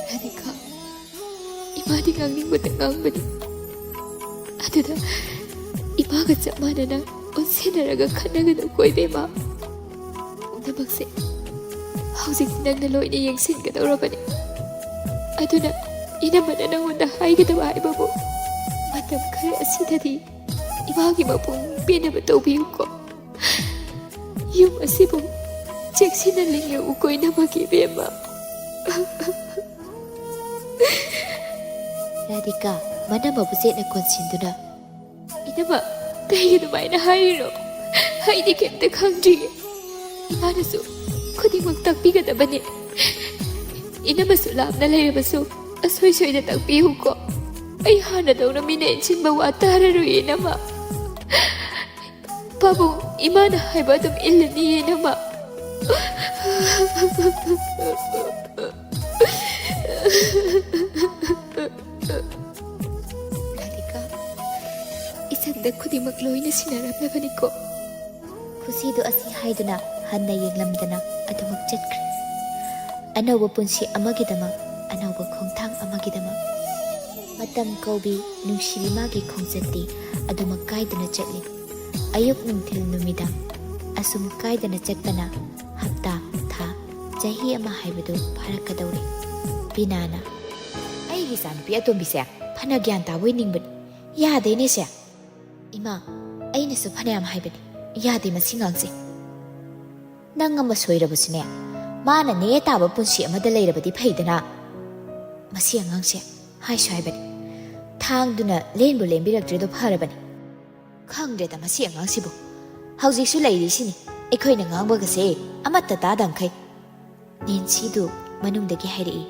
"ꯔꯥꯙꯤꯀꯥ, ꯏꯃꯥꯗꯤ ꯉꯥꯡꯅꯤꯡꯕꯇ ꯉꯥꯡꯕꯅꯤ꯫ ꯑꯗꯨꯗ ꯏꯃꯥꯒ ꯆꯞ ꯃꯥꯟꯅꯅ ꯑꯣꯟꯁꯤꯟꯅꯔꯒ ꯈꯠꯅꯒꯅꯨꯀꯣ, ꯏꯕꯦꯝꯃ꯫ ꯄꯨꯝꯅꯃꯛꯁꯦ ꯍꯧꯖꯤꯛꯇꯤ ꯅꯪꯅ ꯂꯣꯏꯅ ꯌꯦꯡꯁꯤꯟꯒꯗꯧꯔꯕꯅꯤ꯫ ꯑꯗꯨꯅ ꯏꯅꯝꯃꯅ ꯅꯪꯉꯣꯟꯗ ꯍꯥꯏꯒꯗꯕ ꯍꯥꯏꯕꯕꯨ, ꯃꯇꯝ ꯈꯔ ꯑꯁꯤꯗꯗꯤ ꯏꯃꯥꯒꯤ ꯃꯄꯨꯡ ꯄꯦꯟꯅꯕ ꯇꯧꯕꯤꯌꯨꯀꯣ꯫ ꯌꯨꯝ ꯑꯁꯤꯕꯨ ꯆꯦꯛꯁꯤꯟꯅ ꯂꯦꯡꯉꯛꯎꯀꯣ, ꯏꯅꯝꯃꯒꯤ ꯏꯕꯦꯝꯃ꯫" ꯔꯥꯙꯤꯀꯥ ꯃꯅꯝꯃꯕꯨ ꯆꯦꯠꯅ ꯀꯣꯟꯁꯤꯟꯗꯨꯅ, "ꯏꯅꯝꯃ, ꯀꯩꯒꯤ ꯑꯗꯨꯃꯥꯏꯅ ꯍꯥꯏꯔꯤꯅꯣ? ꯑꯩꯗꯤ ꯀꯩꯝꯇ ꯈꯪꯗ꯭ꯔꯤꯌꯦ꯫ ꯏꯃꯥꯅꯁꯨ ꯈꯨꯗꯤꯡꯃꯛ ꯇꯥꯛꯄꯤꯒꯗꯕꯅꯦ꯫ ꯏꯅꯝꯃꯁꯨ ꯂꯥꯞꯅ ꯂꯩꯔꯕꯁꯨ ꯑꯁꯣꯏ ꯁꯣꯏꯗ ꯇꯥꯛꯄꯤꯌꯨꯀꯣ꯫ ꯑꯩ ꯍꯥꯟꯅꯗꯧꯅ ꯃꯤꯅ ꯏꯟꯁꯤꯟꯕ ꯋꯥ ꯇꯥꯔꯔꯣꯏ, ꯏꯅꯝꯃ꯫ ꯄꯥꯕꯨꯡ, ꯏꯃꯥꯅ ꯍꯥꯏꯕ ꯑꯗꯨꯝ ꯏꯜꯂꯅꯤꯌꯦ, ꯏꯅꯝꯃ꯫" "ꯔꯥꯙꯤꯀꯥ, ꯏꯆꯟꯗ ꯈꯨꯗꯤꯡꯃꯛ ꯂꯣꯏꯅ ꯁꯤꯟꯅꯔꯝꯂꯕꯅꯤꯀꯣ꯫" ꯈꯨꯁꯤꯗꯨ ꯑꯁꯤ ꯍꯥꯏꯗꯨꯅ ꯍꯟꯅ ꯌꯦꯡꯂꯝꯗꯅ ꯑꯗꯨꯃꯛ ꯆꯠꯈ꯭ꯔꯦ꯫ ꯑꯅꯧꯕ ꯄꯨꯟꯁꯤ ꯑꯃꯒꯤꯗꯃꯛ, ꯑꯅꯧꯕ ꯈꯣꯡꯊꯥꯡ ꯑꯃꯒꯤꯗꯃꯛ꯫ ꯃꯇꯝ ꯀꯧꯕꯤ ꯅꯨꯡꯁꯤꯕꯤ ꯃꯥꯒꯤ ꯈꯣꯡꯆꯠꯇꯤ ꯑꯗꯨꯃꯛ ꯀꯥꯏꯗꯅ ꯆꯠꯂꯤ꯫ ꯑꯌꯨꯛ, ꯅꯨꯡꯊꯤꯜ, ꯅꯨꯃꯤꯗꯥꯡ ꯑꯁꯨꯝ ꯀꯥꯏꯗꯅ ꯆꯠꯄꯅ ꯍꯞꯇꯥ, ꯊꯥ, ꯆꯍꯤ ꯑꯃ ꯍꯥꯏꯕꯗꯨ ꯐꯥꯔꯛꯀꯗꯧꯔꯦ꯫ ꯕꯤꯅꯥꯅ, "ꯑꯩꯒꯤ ꯏꯆꯥꯅꯨꯄꯤ ꯑꯇꯣꯝꯕꯤꯁꯦ ꯐꯅ ꯒ꯭ꯌꯥꯟ ꯇꯥꯕꯣꯏ ꯅꯤꯡꯕꯅꯤ, ꯌꯥꯗꯦꯅꯦ ꯁꯦ꯫ ꯏꯃꯥ, ꯑꯩꯅꯁꯨ ꯐꯅꯌꯥꯝ ꯍꯥꯏꯕꯅꯤ, ꯌꯥꯗꯦ ꯃꯁꯤ ꯉꯥꯡꯁꯦ꯫" ꯅꯪ ꯑꯃ ꯁꯣꯏꯔꯕꯁꯨꯅꯦ, ꯃꯥꯅ ꯅꯦ ꯇꯥꯕ ꯄꯨꯟꯁꯤ ꯑꯃꯗ ꯂꯩꯔꯕꯗꯤ ꯐꯩꯗꯅ꯫ ꯃꯁꯤ ꯑꯉꯥꯡꯁꯦ ꯍꯥꯏꯁꯨ ꯍꯥꯏꯕꯅꯤ, ꯊꯥꯡꯗꯨꯅ ꯂꯦꯟꯕꯨ ꯂꯦꯟꯕꯤꯔꯛꯇ꯭ꯔꯤꯗꯣ ꯐꯔꯕꯅꯤ꯫ ꯈꯪꯗ꯭ꯔꯦꯗ ꯃꯁꯤ ꯑꯉꯥꯡꯁꯤꯕꯨ꯫ ꯍꯧꯖꯤꯛꯁꯨ ꯂꯩꯔꯤꯁꯤꯅꯤ ꯑꯩꯈꯣꯏꯅ ꯉꯥꯡꯕꯒꯁꯦ ꯑꯃꯠꯇ ꯇꯥꯗꯝꯈꯩ꯫ ꯅꯦꯟꯁꯤꯗꯨ ꯃꯅꯨꯡꯗꯒꯤ ꯍꯥꯏꯔꯛꯏ,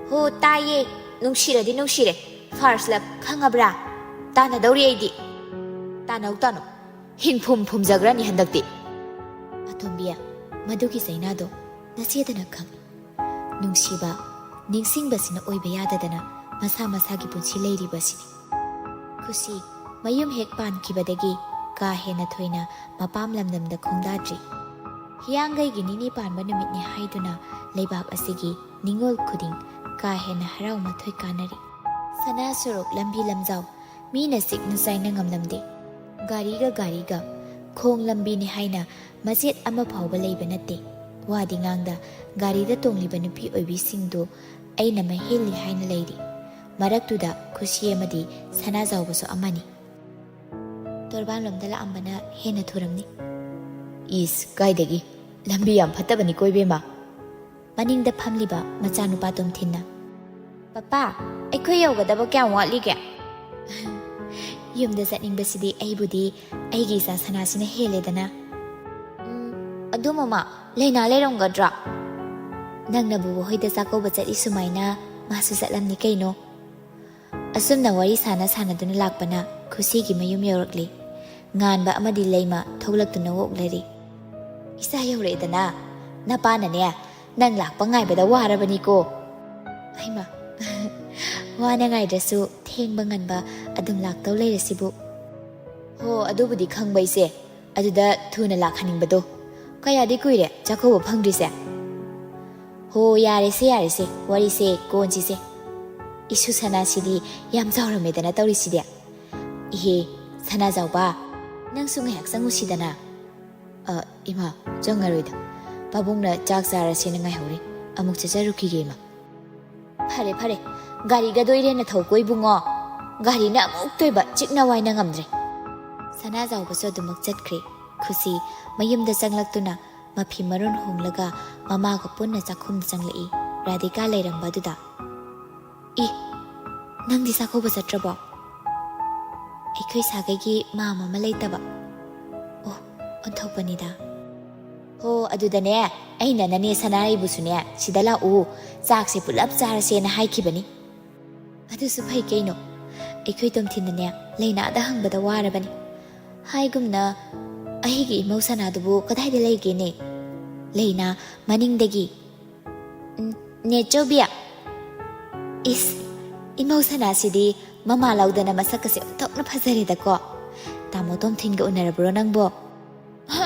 "ꯍꯣ, ꯇꯥꯏꯌꯦ꯫ ꯅꯨꯡꯁꯤꯔꯗꯤ ꯅꯨꯡꯁꯤꯔꯦ꯫ First love ꯈꯪꯉꯕ꯭ꯔꯥ? ꯇꯥꯟꯅꯗꯧꯔꯤ ꯑꯩꯗꯤ꯫" "ꯇꯥꯟꯅꯧ, ꯇꯥꯟꯅꯧ꯫ ꯍꯤꯡꯐꯨꯝ ꯐꯨꯝꯖꯈ꯭ꯔꯅꯤ ꯍꯟꯗꯛꯇꯤ꯫" ꯑꯇꯣꯝꯕꯤ, ꯃꯗꯨꯒꯤ ꯆꯩꯅꯥꯗꯣ ꯅꯆꯦꯗꯅ ꯈꯪꯏ꯫ ꯅꯨꯡꯁꯤꯕ, ꯅꯤꯡꯁꯤꯡꯕꯁꯤꯅ ꯑꯣꯏꯕ ꯌꯥꯗꯗꯅ ꯃꯁꯥ ꯃꯁꯥꯒꯤ ꯄꯨꯟꯁꯤ ꯂꯩꯔꯤꯕꯁꯤꯅꯤ꯫ ꯈꯨꯁꯤ ꯃꯌꯨꯝ ꯍꯦꯛ ꯄꯥꯟꯈꯤꯕꯗꯒꯤ ꯀꯥ ꯍꯦꯟꯅ ꯊꯣꯏꯅ ꯃꯄꯥꯝ ꯂꯝꯗꯝꯗ ꯈꯣꯡꯗꯥꯗ꯭ꯔꯤ꯫ ꯍꯤꯌꯥꯡꯒꯩꯒꯤ ꯅꯤꯅꯤ ꯄꯥꯟꯕ ꯅꯨꯃꯤꯠꯅꯤ ꯍꯥꯏꯗꯨꯅ ꯂꯩꯕꯥꯛ ꯑꯁꯤꯒꯤ ꯅꯤꯉꯣꯜ ꯈꯨꯗꯤꯡ ꯀꯥ ꯍꯦꯟꯅ ꯍꯔꯥꯎ ꯃꯊꯣꯏ ꯀꯥꯅꯔꯤ꯫ ꯁꯅꯥ ꯁꯣꯔꯣꯛ ꯂꯝꯕꯤ ꯂꯝꯖꯥꯎ ꯃꯤꯅ ꯆꯤꯛꯅ ꯆꯥꯏꯅ ꯉꯝꯂꯝꯗꯦ꯫ ꯒꯥꯔꯤꯒ ꯒꯥꯔꯤꯒ ꯈꯣꯡ ꯂꯝꯕꯤꯅꯤ ꯍꯥꯏꯅ ꯃꯆꯦꯠ ꯑꯃ ꯐꯥꯎꯕ ꯂꯩꯕ ꯅꯠꯇꯦ꯫ ꯋꯥꯗꯤ ꯉꯥꯡꯗ ꯒꯥꯔꯤꯗ ꯇꯣꯡꯂꯤꯕ ꯅꯨꯄꯤ ꯑꯣꯏꯕꯤꯁꯤꯡꯗꯨ ꯑꯩꯅ ꯃꯍꯦꯜꯂꯤ ꯍꯥꯏꯅ ꯂꯩꯔꯤ꯫ ꯃꯔꯛꯇꯨꯗ ꯈꯨꯁꯤ ꯑꯃꯗꯤ ꯁꯅꯥꯖꯥꯎꯕꯁꯨ ꯑꯃꯅꯤ꯫ ꯇꯣꯔꯕꯥꯟꯂꯣꯝꯗ ꯂꯥꯛꯑꯝꯕꯅ ꯍꯦꯟꯅ ꯊꯨꯔꯝꯅꯤ꯫ "ꯏꯁ, ꯀꯥꯏꯗꯒꯤ? ꯂꯝꯕꯤ ꯌꯥꯝ ꯐꯠꯇꯕꯅꯤꯀꯣ ꯏꯕꯦꯝꯃ꯫" ꯃꯅꯤꯡꯗ ꯐꯝꯂꯤꯕ ꯃꯆꯥꯅꯨꯄꯥ ꯇꯣꯝꯊꯤꯟꯅ, "ꯄꯄꯥ, ꯑꯩꯈꯣꯏ ꯌꯧꯒꯗꯕ ꯀꯌꯥꯝ ꯋꯥꯠꯂꯤꯒꯦ?" "ꯌꯨꯝꯗ ꯆꯠꯅꯤꯡꯕꯁꯤꯗꯤ ꯑꯩꯕꯨꯗꯤ ꯑꯩꯒꯤ ꯏꯆꯥ ꯁꯅꯥꯁꯤꯅ ꯍꯦꯜꯂꯦꯗꯅ꯫" "ꯎꯝ, ꯑꯗꯨ ꯃꯃꯥ, ꯂꯩꯅꯥ ꯂꯩꯔꯝꯒꯗ꯭ꯔꯥ?" "ꯅꯪꯅ ꯕꯨꯕꯣ ꯍꯣꯏꯗ ꯆꯥꯛꯀꯧꯕ ꯆꯠꯂꯤ ꯁꯨꯃꯥꯏꯅ ꯃꯥꯁꯨ ꯆꯠꯂꯝꯅꯤ ꯀꯩꯅꯣ꯫" ꯑꯁꯨꯝꯅ ꯋꯥꯔꯤ ꯁꯥꯟꯅ ꯁꯥꯟꯅꯗꯨꯅ ꯂꯥꯛꯄꯅ ꯈꯨꯁꯤꯒꯤ ꯃꯌꯨꯝ ꯌꯧꯔꯛꯂꯤ꯫ ꯉꯥꯟꯕ ꯑꯃꯗꯤ ꯂꯩꯃ ꯊꯣꯛꯂꯛꯇꯨꯅ ꯑꯣꯛꯂꯔꯤ꯫ "ꯏꯆꯥ ꯌꯧꯔꯛꯑꯦꯗꯅ, ꯅꯄꯥꯅꯅꯦ ꯅꯪ ꯂꯥꯛꯄ ꯉꯥꯏꯕꯗ ꯋꯥꯔꯕꯅꯤꯀꯣ꯫" "ꯍꯩꯃꯥ, ꯋꯥꯅ ꯉꯥꯏꯗ꯭ꯔꯁꯨ ꯊꯦꯡꯕ ꯉꯟꯕ ꯑꯗꯨꯝ ꯂꯥꯛꯇꯧ ꯂꯩꯔꯁꯤꯕꯨ꯫" "ꯍꯣ, ꯑꯗꯨꯕꯨꯗꯤ ꯈꯪꯕ ꯏꯆꯦ, ꯑꯗꯨꯗ ꯊꯨꯅ ꯂꯥꯛꯍꯟꯅꯤꯡꯕꯗꯣ꯫ ꯀꯌꯥꯗꯤ ꯀꯨꯏꯔꯦ ꯆꯥꯛꯀꯧꯕ ꯐꯪꯗ꯭ꯔꯤꯁꯦ꯫" "ꯍꯣ, ꯌꯥꯔꯦꯁꯦ, ꯌꯥꯔꯦꯁꯦ, ꯋꯥꯔꯤꯁꯦ ꯀꯣꯟꯁꯤꯁꯦ꯫ ꯏꯁꯨ ꯁꯅꯥꯁꯤꯗꯤ ꯌꯥꯝ ꯆꯥꯎꯔꯝꯃꯦꯗꯅ ꯇꯧꯔꯤꯁꯤꯗꯤ꯫ ꯏꯍꯦ, ꯁꯅꯥꯖꯥꯎꯕ, ꯅꯪꯁꯨ ꯉꯥꯏꯍꯥꯛ ꯆꯪꯉꯨꯁꯤꯗꯅ꯫" "ꯑ, ꯏꯃꯥ, ꯆꯪꯉꯔꯣꯏꯗ꯫ ꯄꯥꯕꯨꯡꯅ ꯆꯥꯛ ꯆꯥꯔꯁꯦꯅ ꯉꯥꯏꯍꯧꯔꯤ꯫ ꯑꯃꯨꯛ ꯆꯠꯆꯔꯨꯈꯤꯒꯦ, ꯏꯃꯥ꯫" "ꯐꯔꯦ, ꯐꯔꯦ꯫ ꯒꯥꯔꯤꯒꯗꯣ ꯏꯔꯦꯟꯅ ꯊꯧꯀꯣ, ꯏꯕꯨꯡꯉꯣ꯫ ꯒꯥꯔꯤꯅ ꯑꯃꯨꯛꯇꯣꯏꯕ ꯆꯤꯛꯅ ꯋꯥꯏꯅ ꯉꯝꯗ꯭ꯔꯦ꯫" ꯁꯅꯥꯖꯥꯎꯕꯁꯨ ꯑꯗꯨꯃꯛ ꯆꯠꯈ꯭ꯔꯦ꯫ ꯈꯨꯁꯤ ꯃꯌꯨꯝꯗ ꯆꯪꯂꯛꯇꯨꯅ ꯃꯐꯤ ꯃꯔꯣꯟ ꯍꯣꯡꯂꯒ ꯃꯃꯥꯒ ꯄꯨꯟꯅ ꯆꯥꯛꯈꯨꯝꯗ ꯆꯪꯂꯛꯏ꯫ ꯔꯥꯙꯤꯀꯥ ꯂꯩꯔꯝꯕ ꯑꯗꯨꯗ, "ꯏ, ꯅꯪꯗꯤ ꯆꯥꯛꯀꯧꯕ ꯆꯠꯇ꯭ꯔꯕꯣ?" "ꯑꯩꯈꯣꯏ ꯁꯥꯒꯩꯒꯤ ꯃꯥꯝꯃ ꯑꯃ ꯂꯩꯇꯕ꯫ ꯑꯣ, ꯑꯣꯟꯊꯣꯛꯄꯅꯤꯗ꯫ ꯍꯣ, ꯑꯗꯨꯗꯅꯦ, ꯑꯩꯅ ꯅꯅꯦ ꯁꯅꯥꯔꯩꯕꯨꯁꯨꯅꯦ, ꯁꯤꯗ ꯂꯥꯛꯎ, ꯆꯥꯛꯁꯦ ꯄꯨꯂꯞ ꯆꯥꯔꯁꯦꯅ ꯍꯥꯏꯈꯤꯕꯅꯤ꯫" "ꯑꯗꯨꯁꯨ ꯐꯩ ꯀꯩꯅꯣ꯫ ꯑꯩꯈꯣꯏ ꯇꯣꯝꯊꯤꯟꯅꯅꯦ, ꯂꯩꯅꯥꯗ ꯍꯪꯕꯗ ꯋꯥꯔꯕꯅꯤ꯫ ꯍꯥꯏꯒꯨꯝꯅ, ꯑꯩꯒꯤ ꯏꯃꯧ ꯁꯅꯥꯗꯨꯕꯨ ꯀꯗꯥꯏꯗ ꯂꯩꯒꯦꯅꯦ?" ꯂꯩꯅꯥ ꯃꯅꯤꯡꯗꯒꯤ, "ꯎꯝ, ꯅꯦꯆꯧꯕꯤ!" "ꯏꯁ, ꯏꯃꯧ ꯁꯅꯥꯁꯤꯗꯤ ꯃꯃꯥ ꯂꯧꯗꯅ ꯃꯁꯛꯀꯁꯦ ꯑꯣꯟꯊꯣꯛꯅ ꯐꯖꯔꯦꯗꯀꯣ꯫ ꯇꯥꯃꯣ ꯇꯣꯝꯊꯤꯟꯒ ꯎꯅꯔꯕ꯭ꯔꯣ ꯅꯪꯕꯣ?" "ꯍ,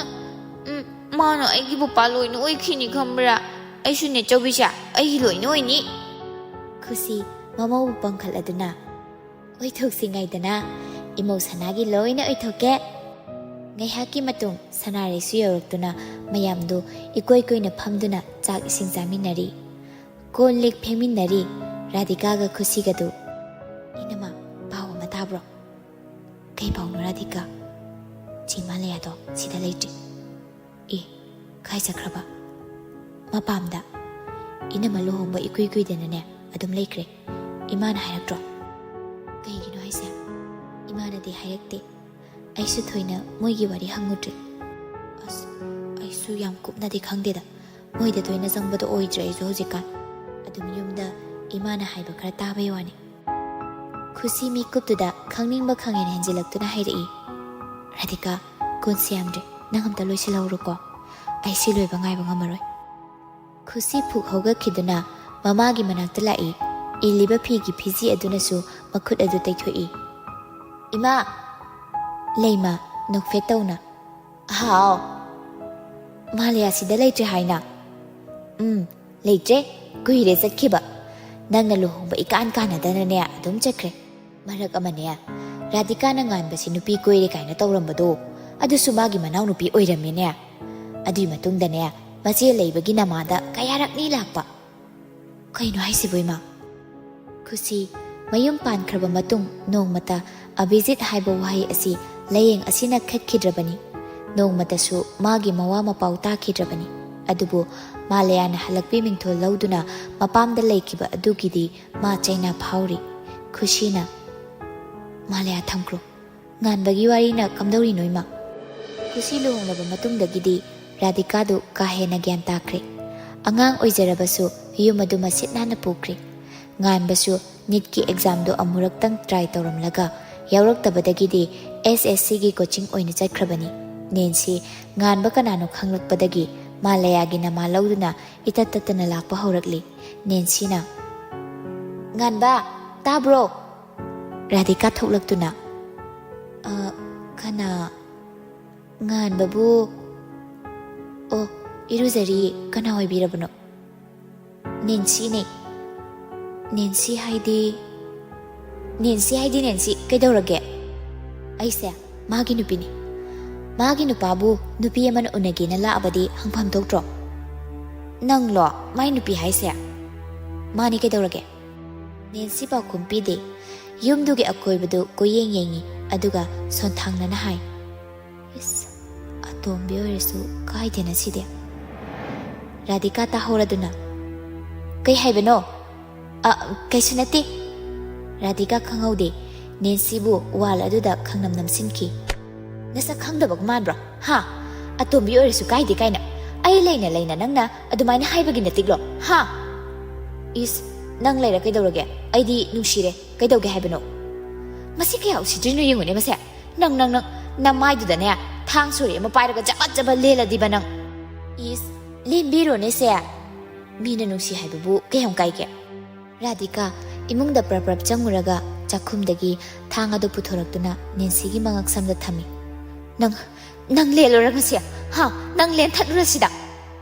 ꯎꯝ, ꯃꯥꯅ ꯑꯩꯒꯤ ꯄꯄꯥ ꯂꯣꯏꯅ ꯑꯣꯏꯈꯤꯅꯤ ꯈꯪꯕ꯭ꯔꯥ? ꯑꯩꯁꯨ ꯅꯦꯆꯧꯕꯤꯁꯦ ꯑꯩꯒꯤ ꯂꯣꯏꯅ ꯑꯣꯏꯅꯤ꯫" ꯈꯨꯁꯤ ꯃꯃꯧꯕꯨ ꯄꯝꯈꯠꯂꯗꯨꯅ, "ꯑꯣꯏꯊꯣꯛꯁꯤ ꯉꯥꯏꯗꯅ, ꯏꯃꯧ ꯁꯅꯥꯒꯤ ꯂꯣꯏꯅ ꯑꯣꯏꯊꯣꯛꯀꯦ꯫" ꯉꯥꯏꯍꯥꯛꯀꯤ ꯃꯇꯨꯡ ꯁꯅꯥꯔꯩꯁꯨ ꯌꯧꯔꯛꯇꯨꯅ ꯃꯌꯥꯝꯗꯨ ꯏꯀꯣꯏ ꯀꯣꯏꯅ ꯐꯝꯗꯨꯅ ꯆꯥꯛ ꯏꯁꯤꯡ ꯆꯥꯃꯤꯟꯅꯔꯤ꯫ ꯀꯣꯜ ꯂꯤꯛ ꯐꯦꯡꯃꯤꯟꯅꯔꯤ꯫ ꯔꯥꯙꯤꯀꯥꯒ ꯈꯨꯁꯤꯒꯗꯨ, "ꯏꯅꯝꯃ, ꯄꯥꯎ ꯑꯃ ꯇꯥꯕ꯭ꯔꯣ?" "ꯀꯩ ꯄꯥꯎꯅꯣ ꯔꯥꯙꯤꯀꯥ?" "ꯆꯦ ꯃꯥꯂꯌꯥꯗꯣ ꯁꯤꯗ ꯂꯩꯇ꯭ꯔꯦ꯫" "ꯑꯦ, ꯀꯥꯏ ꯆꯠꯈ꯭ꯔꯕ?" "ꯃꯄꯥꯝꯗ꯫ ꯏꯅꯝꯃ ꯂꯨꯍꯣꯡꯕ ꯏꯀꯨꯏ ꯀꯨꯏꯗꯅꯅꯦ ꯑꯗꯨꯝ ꯂꯩꯈ꯭ꯔꯦ꯫ ꯏꯃꯥꯅ ꯍꯥꯏꯔꯛꯇ꯭ꯔꯣ?" "ꯀꯩꯒꯤꯅꯣ ꯍꯥꯏꯁꯦ? ꯏꯃꯥꯅꯗꯤ ꯍꯥꯏꯔꯛꯇꯦ꯫ ꯑꯩꯁꯨ ꯊꯣꯏꯅ ꯃꯣꯏꯒꯤ ꯋꯥꯔꯤ ꯍꯪꯉꯨꯗ꯭ꯔꯦ꯫" "ꯑꯁ, ꯑꯩꯁꯨ ꯌꯥꯝ ꯀꯨꯞꯅꯗꯤ ꯈꯪꯗꯦꯗ꯫ ꯃꯣꯏꯗ ꯇꯣꯏꯅ ꯆꯪꯕꯗꯣ ꯑꯣꯏꯗ꯭ꯔꯦ ꯑꯩꯁꯨ ꯍꯧꯖꯤꯛꯀꯥꯟ꯫ ꯑꯗꯨꯝ ꯌꯨꯝꯗ ꯏꯃꯥꯅ ꯍꯥꯏꯕ ꯈꯔ ꯇꯥꯕꯩ ꯋꯥꯅꯤ꯫" ꯈꯨꯁꯤ ꯃꯤꯀꯨꯞꯇꯨꯗ ꯈꯪꯅꯤꯡꯕ ꯈꯪꯍꯦꯟ ꯍꯦꯟꯖꯤꯜꯂꯛꯇꯨꯅ ꯍꯥꯏꯔꯛꯏ, "ꯔꯥꯙꯤꯀꯥ, ꯀꯣꯟꯁꯦ ꯌꯥꯝꯗ꯭ꯔꯦ, ꯅꯪ ꯑꯝꯇ ꯂꯣꯏꯁꯤꯜꯍꯧꯔꯣꯀꯣ꯫ ꯑꯩ ꯁꯤ ꯂꯣꯏꯕ ꯉꯥꯏꯕ ꯉꯝꯃꯔꯣꯏ꯫" ꯈꯨꯁꯤ ꯐꯨꯛ ꯍꯧꯒꯠꯈꯤꯗꯨꯅ ꯃꯃꯥꯒꯤ ꯃꯅꯥꯛꯇ ꯂꯥꯛꯏ꯫ ꯏꯜꯂꯤꯕ ꯐꯤꯒꯤ ꯐꯤꯖꯤ ꯑꯗꯨꯅꯁꯨ ꯃꯈꯨꯠ ꯑꯗꯨ ꯇꯩꯊꯣꯛꯏ꯫ "ꯏꯃꯥ!" ꯂꯩꯃ ꯅꯣꯛꯐꯦꯠ ꯇꯧꯅ, "ꯍꯥꯎ꯫ ꯃꯥꯂꯌꯥ ꯁꯤꯗ ꯂꯩꯇ꯭ꯔꯦ ꯍꯥꯏꯅ?" "ꯎꯝ, ꯂꯩꯇ꯭ꯔꯦ꯫ ꯀꯨꯏꯔꯦ ꯆꯠꯈꯤꯕ꯫ ꯅꯪꯅ ꯂꯨꯍꯣꯡꯕ ꯏꯀꯥꯟ ꯀꯥꯟꯅꯗꯅꯅꯦ ꯑꯗꯨꯝ ꯆꯠꯈ꯭ꯔꯦ꯫ ꯃꯔꯛ ꯑꯃꯅꯦ ꯔꯥꯙꯤꯀꯥꯅ ꯉꯥꯟꯕꯁꯤ ꯅꯨꯄꯤ ꯀꯣꯏꯔꯦ ꯀꯥꯏꯅ ꯇꯧꯔꯝꯕꯗꯣ, ꯑꯗꯨꯁꯨ ꯃꯥꯒꯤ ꯃꯅꯥꯎꯅꯨꯄꯤ ꯑꯣꯏꯔꯝꯃꯦꯅꯦ꯫ ꯑꯗꯨꯏ ꯃꯇꯨꯡꯗꯅꯦ ꯃꯆꯦ ꯂꯩꯕꯒꯤ ꯅꯃꯥꯗ ꯀꯌꯥꯔꯛꯅꯤ ꯂꯥꯛꯄ꯫ ꯀꯩꯅꯣ ꯍꯥꯏꯁꯤꯕꯣ ꯏꯃꯥ?" ꯈꯨꯁꯤ ꯃꯌꯨꯝ ꯄꯥꯟꯈ꯭ꯔꯕ ꯃꯇꯨꯡ ꯅꯣꯡꯃꯇ ꯑꯚꯤꯖꯤꯠ ꯍꯥꯏꯕ ꯋꯥꯍꯩ ꯑꯁꯤ ꯂꯥꯌꯦꯡ ꯑꯁꯤꯅ ꯈꯠꯈꯤꯗ꯭ꯔꯕꯅꯤ꯫ ꯅꯣꯡꯃꯇꯁꯨ ꯃꯥꯒꯤ ꯃꯋꯥ ꯃꯄꯥꯎ ꯇꯥꯈꯤꯗ꯭ꯔꯕꯅꯤ꯫ ꯑꯗꯨꯕꯨ ꯃꯥꯂꯌꯥꯅ ꯍꯜꯂꯛꯄꯤ ꯃꯤꯡꯊꯣꯜ ꯂꯧꯗꯨꯅ ꯃꯄꯥꯝꯗ ꯂꯩꯈꯤꯕ ꯑꯗꯨꯒꯤꯗꯤ ꯃꯥ ꯆꯩꯅꯥ ꯐꯥꯎꯔꯤ꯫ ꯈꯨꯁꯤꯅ, "ꯃꯥꯂꯌꯥ ꯊꯝꯈ꯭ꯔꯣ꯫ ꯉꯥꯟꯕꯒꯤ ꯋꯥꯔꯤꯅ ꯀꯝꯗꯧꯔꯤꯅꯣ, ꯏꯃꯥ?" ꯈꯨꯁꯤ ꯂꯨꯍꯣꯡꯂꯕ ꯃꯇꯨꯡꯗꯒꯤꯗꯤ ꯔꯥꯙꯤꯀꯥꯗꯨ ꯀꯥ ꯍꯦꯟꯅ ꯒ꯭ꯌꯥꯟ ꯇꯥꯈ꯭ꯔꯦ꯫ ꯑꯉꯥꯡ ꯑꯣꯏꯖꯔꯕꯁꯨ ꯌꯨꯝ ꯑꯗꯨ ꯃꯁꯤꯠ ꯅꯥꯟꯅ ꯄꯨꯈ꯭ꯔꯦ꯫ ꯉꯥꯟꯕꯁꯨ ꯅꯤꯠꯀꯤ ꯑꯦꯛꯖꯥꯝꯗꯨ ꯑꯃꯨꯔꯛꯇꯪ ꯇ꯭ꯔꯥꯏ ꯇꯧꯔꯝꯂꯒ ꯌꯥꯎꯔꯛꯇꯕꯗꯒꯤꯗꯤ ꯑꯦꯁ ꯑꯦꯁ ꯁꯤꯒꯤ ꯀꯣꯆꯤꯡ ꯑꯣꯏꯅ ꯆꯠꯈ꯭ꯔꯕꯅꯤ꯫ ꯅꯦꯟꯁꯤ ꯉꯥꯟꯕ ꯀꯅꯥꯅꯣ ꯈꯪꯂꯛꯄꯗꯒꯤ ꯃꯥꯂꯌꯥꯒꯤ ꯅꯃꯥ ꯂꯧꯗꯨꯅ ꯏꯇꯠ ꯇꯠꯇꯅ ꯂꯥꯛꯄ ꯍꯧꯔꯛꯂꯤ꯫ ꯅꯦꯟꯁꯤꯅ, "ꯉꯥꯟꯕ, ꯇꯥꯕ꯭ꯔꯣ?" ꯔꯥꯙꯤꯀꯥ ꯊꯣꯛꯂꯛꯇꯨꯅ, "ꯑ, ꯀꯅꯥ? ꯉꯥꯟꯕꯕꯨ? ꯑꯣ, ꯏꯔꯨꯖꯔꯤ, ꯀꯅꯥ ꯑꯣꯏꯕꯤꯔꯕꯅꯣ?" "ꯅꯦꯟꯁꯤꯅꯦ꯫" "ꯅꯦꯟꯁꯤ ꯍꯥꯏꯗꯤ?" "ꯅꯦꯟꯁꯤ ꯍꯥꯏꯗꯤ ꯅꯦꯟꯁꯤ, ꯀꯩꯗꯧꯔꯒꯦ?" "ꯑꯩꯁꯦ ꯃꯥꯒꯤ ꯅꯨꯄꯤꯅꯤ꯫ ꯃꯥꯒꯤ ꯅꯨꯄꯥꯕꯨ ꯅꯨꯄꯤ ꯑꯃꯅ ꯎꯅꯒꯦꯅ ꯂꯥꯛꯑꯕꯗꯤ ꯍꯪꯐꯝ ꯊꯣꯛꯇ꯭ꯔꯣ?" "ꯅꯪꯂꯣ ꯃꯥꯏ ꯅꯨꯄꯤ ꯍꯥꯏꯁꯦ?" "ꯃꯥꯅꯤ, ꯀꯩꯗꯧꯔꯒꯦ?" ꯅꯦꯟꯁꯤ ꯄꯥꯎꯈꯨꯝ ꯄꯤꯗꯦ꯫ ꯌꯨꯝꯗꯨꯒꯤ ꯑꯀꯣꯏꯕꯗꯨ ꯀꯣꯏꯌꯦꯡ ꯌꯦꯡꯉꯤ, ꯑꯗꯨꯒ ꯁꯣꯟꯊꯥꯡꯅꯅ ꯍꯥꯏ, "ꯏꯁ, ꯑꯇꯣꯝꯕꯤ ꯑꯣꯏꯔꯁꯨ ꯀꯥꯏꯗꯦꯅ ꯁꯤꯗꯤ꯫" ꯔꯥꯙꯤꯀꯥ ꯇꯥꯍꯧꯔꯗꯨꯅ, "ꯀꯩ ꯍꯥꯏꯕꯅꯣ?" "ꯑ, ꯀꯩꯁꯨ ꯅꯠꯇꯦ꯫" ꯔꯥꯙꯤꯀꯥ ꯈꯪꯍꯧꯗꯦ꯫ ꯅꯦꯟꯁꯤꯕꯨ ꯋꯥꯜ ꯑꯗꯨꯗ ꯈꯪꯅꯝ ꯅꯝꯁꯤꯟꯈꯤ꯫ "ꯅꯁꯛ ꯈꯪꯗꯕꯒ ꯃꯥꯟꯕ꯭ꯔꯣ? ꯍꯥ? ꯑꯇꯣꯝꯕꯤ ꯑꯣꯏꯔꯁꯨ ꯀꯥꯏꯗꯦ ꯀꯥꯏꯅ꯫ ꯑꯩ ꯂꯩꯅ ꯂꯩꯅ ꯅꯪꯅ ꯑꯗꯨꯃꯥꯏꯅ ꯍꯥꯏꯕꯒꯤ ꯅꯇꯤꯛꯂꯣ? ꯍꯥ?" "ꯏꯁ, ꯅꯪ ꯂꯩꯔ ꯀꯩꯗꯧꯔꯒꯦ? ꯑꯩꯗꯤ ꯅꯨꯡꯁꯤꯔꯦ꯫ ꯀꯩꯗꯧꯒꯦ ꯍꯥꯏꯕꯅꯣ?" "ꯃꯁꯤ ꯀꯌꯥ ꯎꯁꯤꯠꯇ꯭ꯔꯤꯅꯣ ꯌꯦꯡꯉꯨꯅꯦ ꯃꯁꯦ꯫ ꯅꯪ, ꯅꯪ, ꯅꯪ, ꯅꯃꯥꯏꯗꯨꯗꯅꯦ ꯊꯥꯡ ꯁꯣꯔꯤ ꯑꯃ ꯄꯥꯏꯔꯒ ꯖꯕꯠ ꯖꯕꯠ ꯂꯦꯜꯂꯗꯤꯕ ꯅꯪ꯫ ꯏꯁ, ꯂꯦꯟꯕꯤꯔꯣꯅꯦ ꯁꯦ꯫ ꯃꯤꯅ ꯅꯨꯡꯁꯤ ꯍꯥꯏꯕꯕꯨ ꯀꯌꯥꯝ ꯀꯥꯏꯒꯦ?" ꯔꯥꯙꯤꯀꯥ ꯏꯃꯨꯡꯗ ꯄ꯭ꯔꯞ ꯄ꯭ꯔꯞ ꯆꯪꯉꯨꯔꯒ ꯆꯥꯛꯈꯨꯝꯗꯒꯤ ꯊꯥꯡ ꯑꯗꯨ ꯄꯨꯊꯣꯔꯛꯇꯨꯅ ꯅꯦꯟꯁꯤꯒꯤ ꯃꯉꯛꯁꯝꯗ ꯊꯝꯃꯤ꯫ "ꯅꯪ, ꯅꯪ ꯂꯦꯜꯂꯨꯔ ꯉꯁꯤ? ꯍꯥ? ꯅꯪ ꯂꯦꯟꯊꯠꯂꯨꯔ ꯁꯤꯗ?"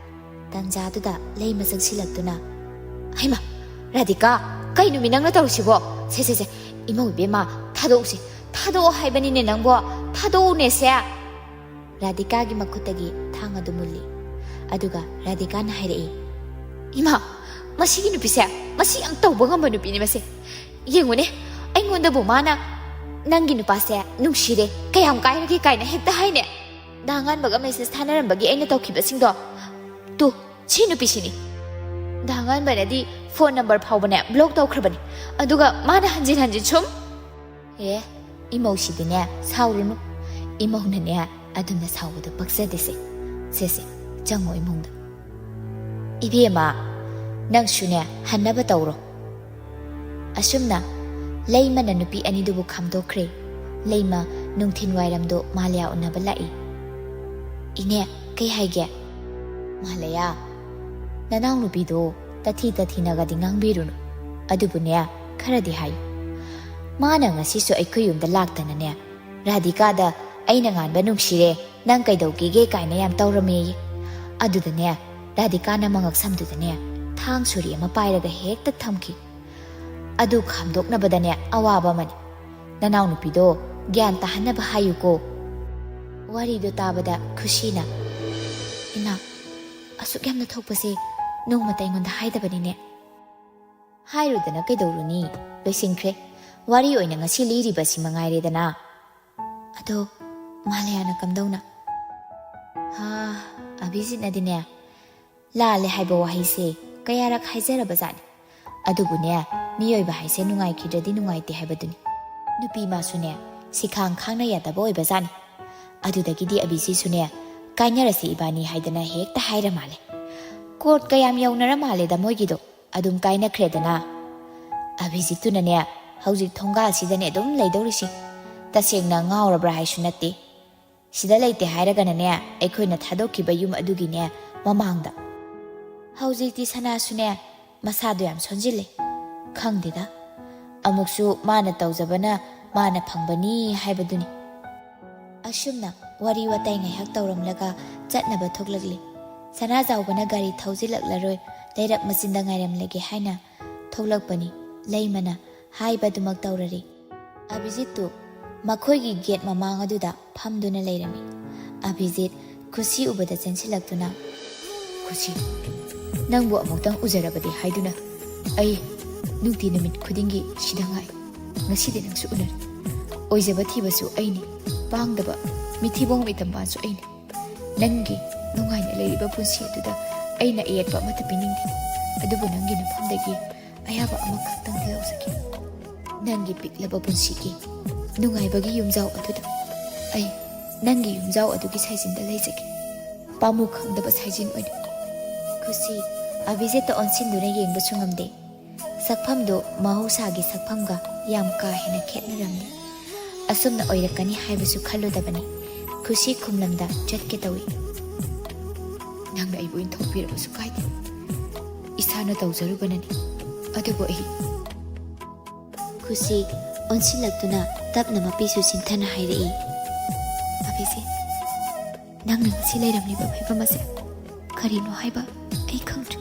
ꯇꯟꯖꯥꯗꯨꯗ ꯂꯩꯃ ꯆꯪꯁꯤꯜꯂꯛꯇꯨꯅ, "ꯍꯩꯃꯥ, ꯔꯥꯙꯤꯀꯥ, ꯀꯩꯅꯣꯃꯤ ꯅꯪꯅ ꯇꯧꯔꯤꯁꯤꯕꯣ? ꯁꯦ, ꯁꯦ, ꯁꯦ, ꯏꯃꯧ ꯏꯕꯦꯝꯃ, ꯊꯥꯗꯣꯛꯎꯁꯦ, ꯊꯥꯗꯣꯛꯑꯣ ꯍꯥꯏꯕꯅꯤꯅꯦ ꯅꯪꯕꯣ, ꯊꯥꯗꯣꯛꯎꯅꯦ ꯁꯦ!" ꯔꯥꯙꯤꯀꯥꯒꯤ ꯃꯈꯨꯠꯇꯒꯤ ꯊꯥꯡ ꯑꯗꯨ ꯃꯨꯜꯂꯤ꯫ ꯑꯗꯨꯒ ꯔꯥꯙꯤꯀꯥꯅ ꯍꯥꯏꯔꯛꯏ, "ꯏꯃꯥ, ꯃꯁꯤꯒꯤ ꯅꯨꯄꯤꯁꯦ, ꯃꯁꯤ ꯌꯥꯝ ꯇꯧꯕ ꯉꯝꯕ ꯅꯨꯄꯤꯅꯤ ꯃꯁꯦ꯫ ꯌꯦꯡꯉꯨꯅꯦ, ꯑꯩꯉꯣꯟꯗꯕꯨ ꯃꯥꯅ, 'ꯅꯪꯒꯤ ꯅꯨꯄꯥꯁꯦ ꯅꯨꯡꯁꯤꯔꯦ, ꯀꯌꯥꯝ ꯀꯥꯏꯔꯒꯦ?' ꯀꯥꯏꯅ ꯍꯦꯛꯇ ꯍꯥꯏꯅꯦ꯫ ꯗꯥ ꯉꯥꯟꯕꯒ ꯃꯦꯁꯦꯖ ꯊꯥꯅꯔꯝꯕꯒꯤ ꯑꯩꯅ ꯇꯧꯈꯤꯕꯁꯤꯡꯗꯣ꯫ ꯇꯨ, ꯁꯤ ꯅꯨꯄꯤꯁꯤꯅꯤ꯫ ꯗꯥ ꯉꯥꯟꯕꯅꯗꯤ ꯐꯣꯟ ꯅꯝꯕꯔ ꯐꯥꯎꯕꯅꯦ ꯕ꯭ꯂꯣꯛ ꯇꯧꯈ꯭ꯔꯕꯅꯤ꯫ ꯑꯗꯨꯒ ꯃꯥꯅ ꯍꯟꯖꯤꯟ ꯍꯟꯖꯤꯟ ꯁꯨꯝ꯫ ꯑꯦ, ꯏꯃꯧꯁꯤꯗꯤꯅꯦ ꯁꯥꯎꯔꯨꯅꯨ꯫ ꯏꯃꯧꯅꯅꯦ ꯑꯗꯨꯝꯅ ꯁꯥꯎꯕꯗꯣ ꯄꯛꯆꯗꯦꯁꯦ꯫ ꯁꯦꯁꯦ, ꯆꯪꯉꯣ ꯏꯃꯨꯡꯗ꯫ ꯏꯕꯦꯝꯃ, ꯅꯪꯁꯨꯅꯦ ꯍꯟꯅꯕ ꯇꯧꯔꯣ꯫ ꯑꯁꯨꯝꯅ ꯂꯩꯃꯅ ꯅꯨꯄꯤ ꯑꯅꯤꯗꯨꯕꯨ ꯈꯥꯝꯗꯣꯛꯈ꯭ꯔꯦ꯫ ꯂꯩꯃ ꯅꯨꯡꯊꯤꯟ ꯋꯥꯏꯔꯝꯗꯣ ꯃꯥꯂꯤꯌꯥ ꯎꯅꯕ ꯂꯥꯛꯏ꯫ "ꯏꯅꯦ, ꯀꯩ ꯍꯥꯏꯒꯦ?" "ꯃꯥꯂꯤꯌꯥ, ꯅꯅꯥꯎꯅꯨꯄꯤꯗꯣ ꯇꯊꯤ ꯇꯊꯤꯅꯒꯗꯤ ꯉꯥꯡꯕꯤꯔꯨꯅꯨ꯫ ꯑꯗꯨꯕꯨꯅꯦ, ꯈꯔꯗꯤ ꯍꯥꯏꯌꯨ꯫ ꯃꯥꯅ ꯉꯁꯤꯁꯨ ꯑꯩꯈꯣꯏ ꯌꯨꯝꯗ ꯂꯥꯛꯇꯅꯅꯦ, ꯔꯥꯙꯤꯀꯥꯗ 'ꯑꯩꯅ ꯉꯥꯟꯕ ꯅꯨꯡꯁꯤꯔꯦ, ꯅꯪ ꯀꯩꯗꯧꯒꯦꯒꯦ?' ꯀꯥꯏꯅ ꯌꯥꯝ ꯇꯧꯔꯝꯃꯦꯌꯦ꯫ ꯑꯗꯨꯗꯅꯦ, ꯔꯥꯙꯤꯀꯥꯅ ꯃꯉꯛ ꯁꯝꯗꯨꯗꯅꯦ ꯊꯥꯡ ꯁꯣꯔꯤ ꯑꯃ ꯄꯥꯏꯔꯒ ꯍꯦꯛꯇ ꯊꯝꯈꯤ꯫ ꯑꯗꯨ ꯈꯥꯝꯗꯣꯛꯅꯕꯗꯅꯦ ꯑꯋꯥꯕ ꯑꯃꯅꯤ꯫ ꯅꯅꯥꯎꯅꯨꯄꯤꯗꯣ ꯒ꯭ꯌꯥꯟ ꯇꯥꯍꯟꯅꯕ ꯍꯥꯏꯌꯨꯀꯣ꯫" ꯋꯥꯔꯤꯗꯣ ꯇꯥꯕꯗ ꯈꯨꯁꯤꯅ, "ꯏꯃꯥ, ꯑꯁꯨꯛ ꯌꯥꯝꯅ ꯊꯣꯛꯄꯁꯦ ꯅꯣꯡꯃꯇ ꯑꯩꯉꯣꯟꯗ ꯍꯥꯏꯗꯕꯅꯤꯅꯦ꯫" "ꯍꯥꯏꯔꯨꯗꯅ ꯀꯩꯗꯧꯔꯨꯅꯤ? ꯂꯣꯏꯁꯤꯟꯈ꯭ꯔꯦ꯫ ꯋꯥꯔꯤ ꯑꯣꯏꯅ ꯉꯁꯤ ꯂꯤꯔꯤꯕꯁꯤ ꯃꯉꯥꯏꯔꯦꯗꯅ꯫" ꯑꯗꯣ ꯃꯥꯂꯤꯌꯥꯅ ꯀꯝꯗꯧꯅ? ꯍꯥ, ꯑꯚꯤꯖꯤꯠꯅꯗꯤꯅꯦ, ꯂꯥꯜꯂꯦ ꯍꯥꯏꯕ ꯋꯥꯍꯩꯁꯦ ꯀꯌꯥꯔꯛ ꯍꯥꯏꯖꯔꯕꯖꯥꯠꯅꯤ꯫ ꯑꯗꯨꯕꯨꯅꯦ, ꯃꯤꯑꯣꯏꯕ ꯍꯥꯏꯁꯦ ꯅꯨꯡꯉꯥꯏꯈꯤꯗ꯭ꯔꯗꯤ ꯅꯨꯡꯉꯥꯏꯇꯦ ꯍꯥꯏꯕꯗꯨꯅꯤ꯫ ꯅꯨꯄꯤ ꯃꯥꯁꯨꯅꯦ, ꯁꯤꯈꯥꯡ ꯈꯥꯡꯅ ꯌꯥꯗꯕ ꯑꯣꯏꯕꯖꯥꯠꯅꯤ꯫ ꯑꯗꯨꯗꯒꯤꯗꯤ ꯑꯕꯤꯖꯤꯠꯁꯨꯅꯦ, "ꯀꯥꯏꯅꯔꯁꯤ ꯏꯕꯥꯅꯤ" ꯍꯥꯏꯗꯅ ꯍꯦꯛꯇ ꯍꯥꯏꯔ ꯃꯥꯜꯂꯦ꯫ ꯀꯣꯔꯠ ꯀꯌꯥꯝ ꯌꯧꯅꯔ ꯃꯥꯜꯂꯦꯗ ꯃꯣꯏꯒꯤꯗꯣ꯫ ꯑꯗꯨꯝ ꯀꯥꯏꯅꯈ꯭ꯔꯦꯗꯅ꯫ ꯑꯕꯤꯖꯤꯠꯇꯨꯅꯅꯦ, "ꯍꯧꯖꯤꯛ ꯊꯣꯡꯒꯥꯜꯁꯤꯗꯅꯦ ꯑꯗꯨꯝ ꯂꯩꯗꯧꯔꯤꯁꯤ꯫ ꯇꯁꯦꯡꯅ ꯉꯥꯎꯔꯕ꯭ꯔꯥ ꯍꯥꯏꯁꯨ ꯅꯠꯇꯦ꯫ ꯁꯤꯗ ꯂꯩꯇꯦ ꯍꯥꯏꯔꯒꯅꯅꯦ, ꯑꯩꯈꯣꯏꯅ ꯊꯥꯗꯣꯛꯈꯤꯕ ꯌꯨꯝ ꯑꯗꯨꯒꯤꯅꯦ ꯃꯃꯥꯡꯗ꯫" ꯍꯧꯖꯤꯛꯇꯤ ꯁꯅꯥꯁꯨꯅꯦ ꯃꯁꯥꯗꯣ ꯌꯥꯝ ꯁꯣꯟꯖꯤꯜꯂꯦ꯫ ꯈꯪꯗꯦꯗ, ꯑꯃꯨꯛꯁꯨ ꯃꯥꯅ ꯇꯧꯖꯕꯅ ꯃꯥꯅ ꯐꯪꯕꯅꯤ ꯍꯥꯏꯕꯗꯨꯅꯤ꯫ ꯑꯁꯨꯝꯅ ꯋꯥꯔꯤ ꯋꯥꯇꯥꯏ ꯉꯥꯏꯍꯥꯛ ꯇꯧꯔꯝꯂꯒ ꯆꯠꯅꯕ ꯊꯣꯛꯂꯛꯂꯤ꯫ ꯁꯅꯥꯖꯥꯎꯕꯅ ꯒꯥꯔꯤ ꯊꯧꯖꯤꯜꯂꯛꯂꯔꯣꯏ, ꯂꯩꯔꯛ ꯃꯆꯤꯟꯗ ꯉꯥꯏꯔꯝꯂꯒꯦ ꯍꯥꯏꯅ ꯊꯣꯛꯂꯛꯄꯅꯤ꯫ ꯂꯩꯃꯅ ꯍꯥꯏꯕꯗꯨꯃꯛ ꯇꯧꯔꯔꯤ꯫ ꯑꯚꯤꯖꯤꯠꯇꯨ ꯃꯈꯣꯏꯒꯤ ꯒꯦꯠ ꯃꯃꯥꯡ ꯑꯗꯨꯗ ꯐꯝꯗꯨꯅ ꯂꯩꯔꯝꯃꯤ꯫ ꯑꯚꯤꯖꯤꯠ ꯈꯨꯁꯤ ꯎꯕꯗ ꯆꯦꯟꯁꯤꯜꯂꯛꯇꯨꯅ, "ꯈꯨꯁꯤ, ꯅꯪꯕꯨ ꯑꯃꯨꯛꯇꯪ ꯎꯖꯔꯕꯗꯤ ꯍꯥꯏꯗꯨꯅ ꯑꯩ ꯅꯨꯡꯇꯤ ꯅꯨꯃꯤꯠ ꯈꯨꯗꯤꯡꯒꯤ ꯁꯤꯗ ꯉꯥꯏ꯫ ꯉꯁꯤꯗꯤ ꯅꯪꯁꯨ ꯎꯅꯔꯦ꯫ ꯑꯣꯏꯖꯕ ꯊꯤꯕꯁꯨ ꯑꯩꯅꯤ, ꯄꯥꯡꯗꯕ ꯃꯤꯊꯤꯕꯣꯡ ꯃꯤꯇꯝꯕꯥꯟꯁꯨ ꯑꯩꯅꯤ꯫ ꯅꯪꯒꯤ ꯅꯨꯡꯉꯥꯏꯅ ꯂꯩꯔꯤꯕ ꯄꯨꯟꯁꯤ ꯑꯗꯨꯗ ꯑꯩꯅ ꯑꯌꯦꯠꯄ ꯑꯃꯠꯇ ꯄꯤꯅꯤꯡꯗꯦ꯫ ꯑꯗꯨꯕꯨ ꯅꯪꯒꯤ ꯅꯐꯝꯗꯒꯤ ꯑꯌꯥꯕ ꯑꯃꯈꯛꯇꯪꯗꯤ ꯂꯧꯖꯒꯦ꯫ ꯅꯪꯒꯤ ꯄꯤꯛꯂꯕ ꯄꯨꯟꯁꯤꯒꯤ ꯅꯨꯡꯉꯥꯏꯕꯒꯤ ꯌꯨꯝꯖꯥꯎ ꯑꯗꯨꯗ ꯑꯩ ꯅꯪꯒꯤ ꯌꯨꯝꯖꯥꯎ ꯑꯗꯨꯒꯤ ꯁꯥꯏꯖꯤꯟꯗ ꯂꯩꯖꯒꯦ꯫ ꯄꯥꯝꯃꯨ ꯈꯪꯗꯕ ꯁꯥꯏꯖꯤꯟ ꯑꯣꯏꯅ꯫ ꯈꯨꯁꯤ ꯑꯚꯤꯖꯤꯠꯇ ꯑꯣꯟꯁꯤꯟꯗꯨꯅ ꯌꯦꯡꯕꯁꯨ ꯉꯝꯗꯦ꯫ ꯁꯛꯐꯝꯗꯨ ꯃꯍꯧꯁꯥꯒꯤ ꯁꯛꯐꯝꯒ ꯌꯥꯝ ꯀꯥ ꯍꯦꯟꯅ ꯈꯦꯠꯅꯔꯝꯃꯤ꯫ ꯑꯁꯨꯝꯅ ꯑꯣꯏꯔꯛꯀꯅꯤ ꯍꯥꯏꯕꯁꯨ ꯈꯜꯂꯨꯗꯕꯅꯤ꯫ ꯈꯨꯁꯤ ꯈꯨꯝꯂꯝꯗ ꯆꯠꯀꯦ ꯇꯧꯏ꯫ ꯅꯪꯅ ꯑꯩꯕꯨ ꯏꯟꯊꯣꯛꯄꯤꯔꯕꯁꯨ ꯀꯥꯏꯗꯦ꯫ ꯏꯁꯥꯅ ꯇꯧꯖꯔꯨꯕꯅꯅꯤ꯫ ꯑꯗꯨꯕꯨ ꯑꯩ ꯈꯨꯁꯤ ꯑꯣꯟꯁꯤꯜꯂꯛꯇꯨꯅ ꯇꯞꯅ ꯃꯄꯤꯁꯨ ꯁꯤꯟꯊꯅ ꯍꯥꯏꯔꯛꯏ꯫ ꯑꯚꯤꯖꯤꯠ, ꯅꯪꯅ ꯉꯁꯤ ꯂꯩꯔꯝꯂꯤꯕ ꯐꯤꯕꯝ ꯑꯁꯦ ꯀꯔꯤꯅꯣ ꯍꯥꯏꯕ ꯑꯩ ꯈꯪꯗ꯭ꯔꯦ꯫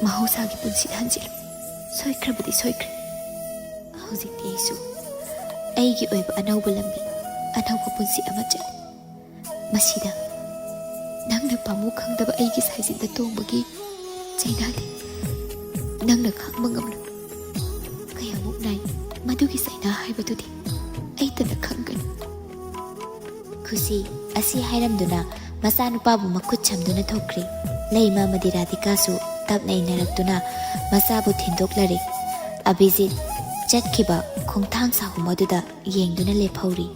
ꯃꯍꯧꯁꯥꯒꯤ ꯄꯨꯟꯁꯤꯗ ꯍꯟꯖꯤꯜꯂꯨ꯫ ꯁꯣꯏꯈ꯭ꯔꯕꯗꯤ ꯁꯣꯏꯈ꯭ꯔꯦ꯫ ꯍꯧꯖꯤꯛꯇꯤ ꯑꯩꯁꯨ ꯑꯩꯒꯤ ꯑꯣꯏꯕ ꯑꯅꯧꯕ ꯂꯝꯕꯤ, ꯑꯅꯧꯕ ꯄꯨꯟꯁꯤ ꯑꯃ ꯆꯠꯂꯤ꯫ ꯃꯁꯤꯗ ꯅꯪꯅ ꯄꯥꯝꯃꯨ ꯈꯪꯗꯕ ꯑꯩꯒꯤ ꯁꯥꯏꯖꯤꯟꯗ ꯇꯣꯡꯕꯒꯤ ꯆꯩꯅꯥꯗꯤ ꯅꯪꯅ ꯈꯪꯕ ꯉꯝꯂꯣꯏ꯫ ꯀꯌꯥꯃꯨꯛ ꯅꯥꯏ ꯃꯗꯨꯒꯤ ꯆꯩꯅꯥ ꯍꯥꯏꯕꯗꯨꯗꯤ ꯑꯩꯇꯅ ꯈꯪꯒꯅꯤ꯫ ꯈꯨꯁꯤ ꯑꯁꯤ ꯍꯥꯏꯔꯝꯗꯨꯅ ꯃꯆꯥꯅꯨꯄꯥꯕꯨ ꯃꯈꯨꯠ ꯁꯝꯗꯨꯅ ꯊꯣꯛꯈ꯭ꯔꯦ꯫ ꯂꯩꯃ ꯑꯃꯗꯤ ꯔꯥꯙꯤꯀꯥꯁꯨ ꯇꯞꯅ ꯏꯟꯅꯔꯛꯇꯨꯅ ꯃꯆꯥꯕꯨ ꯊꯤꯟꯗꯣꯛꯂꯔꯦ꯫ ꯑꯚꯤꯖꯤꯠ ꯆꯠꯈꯤꯕ ꯈꯣꯡꯊꯥꯡ ꯁꯥꯍꯨꯝ ꯑꯗꯨꯗ ꯌꯦꯡꯗꯨꯅ ꯂꯦꯞꯍꯧꯔꯤ꯫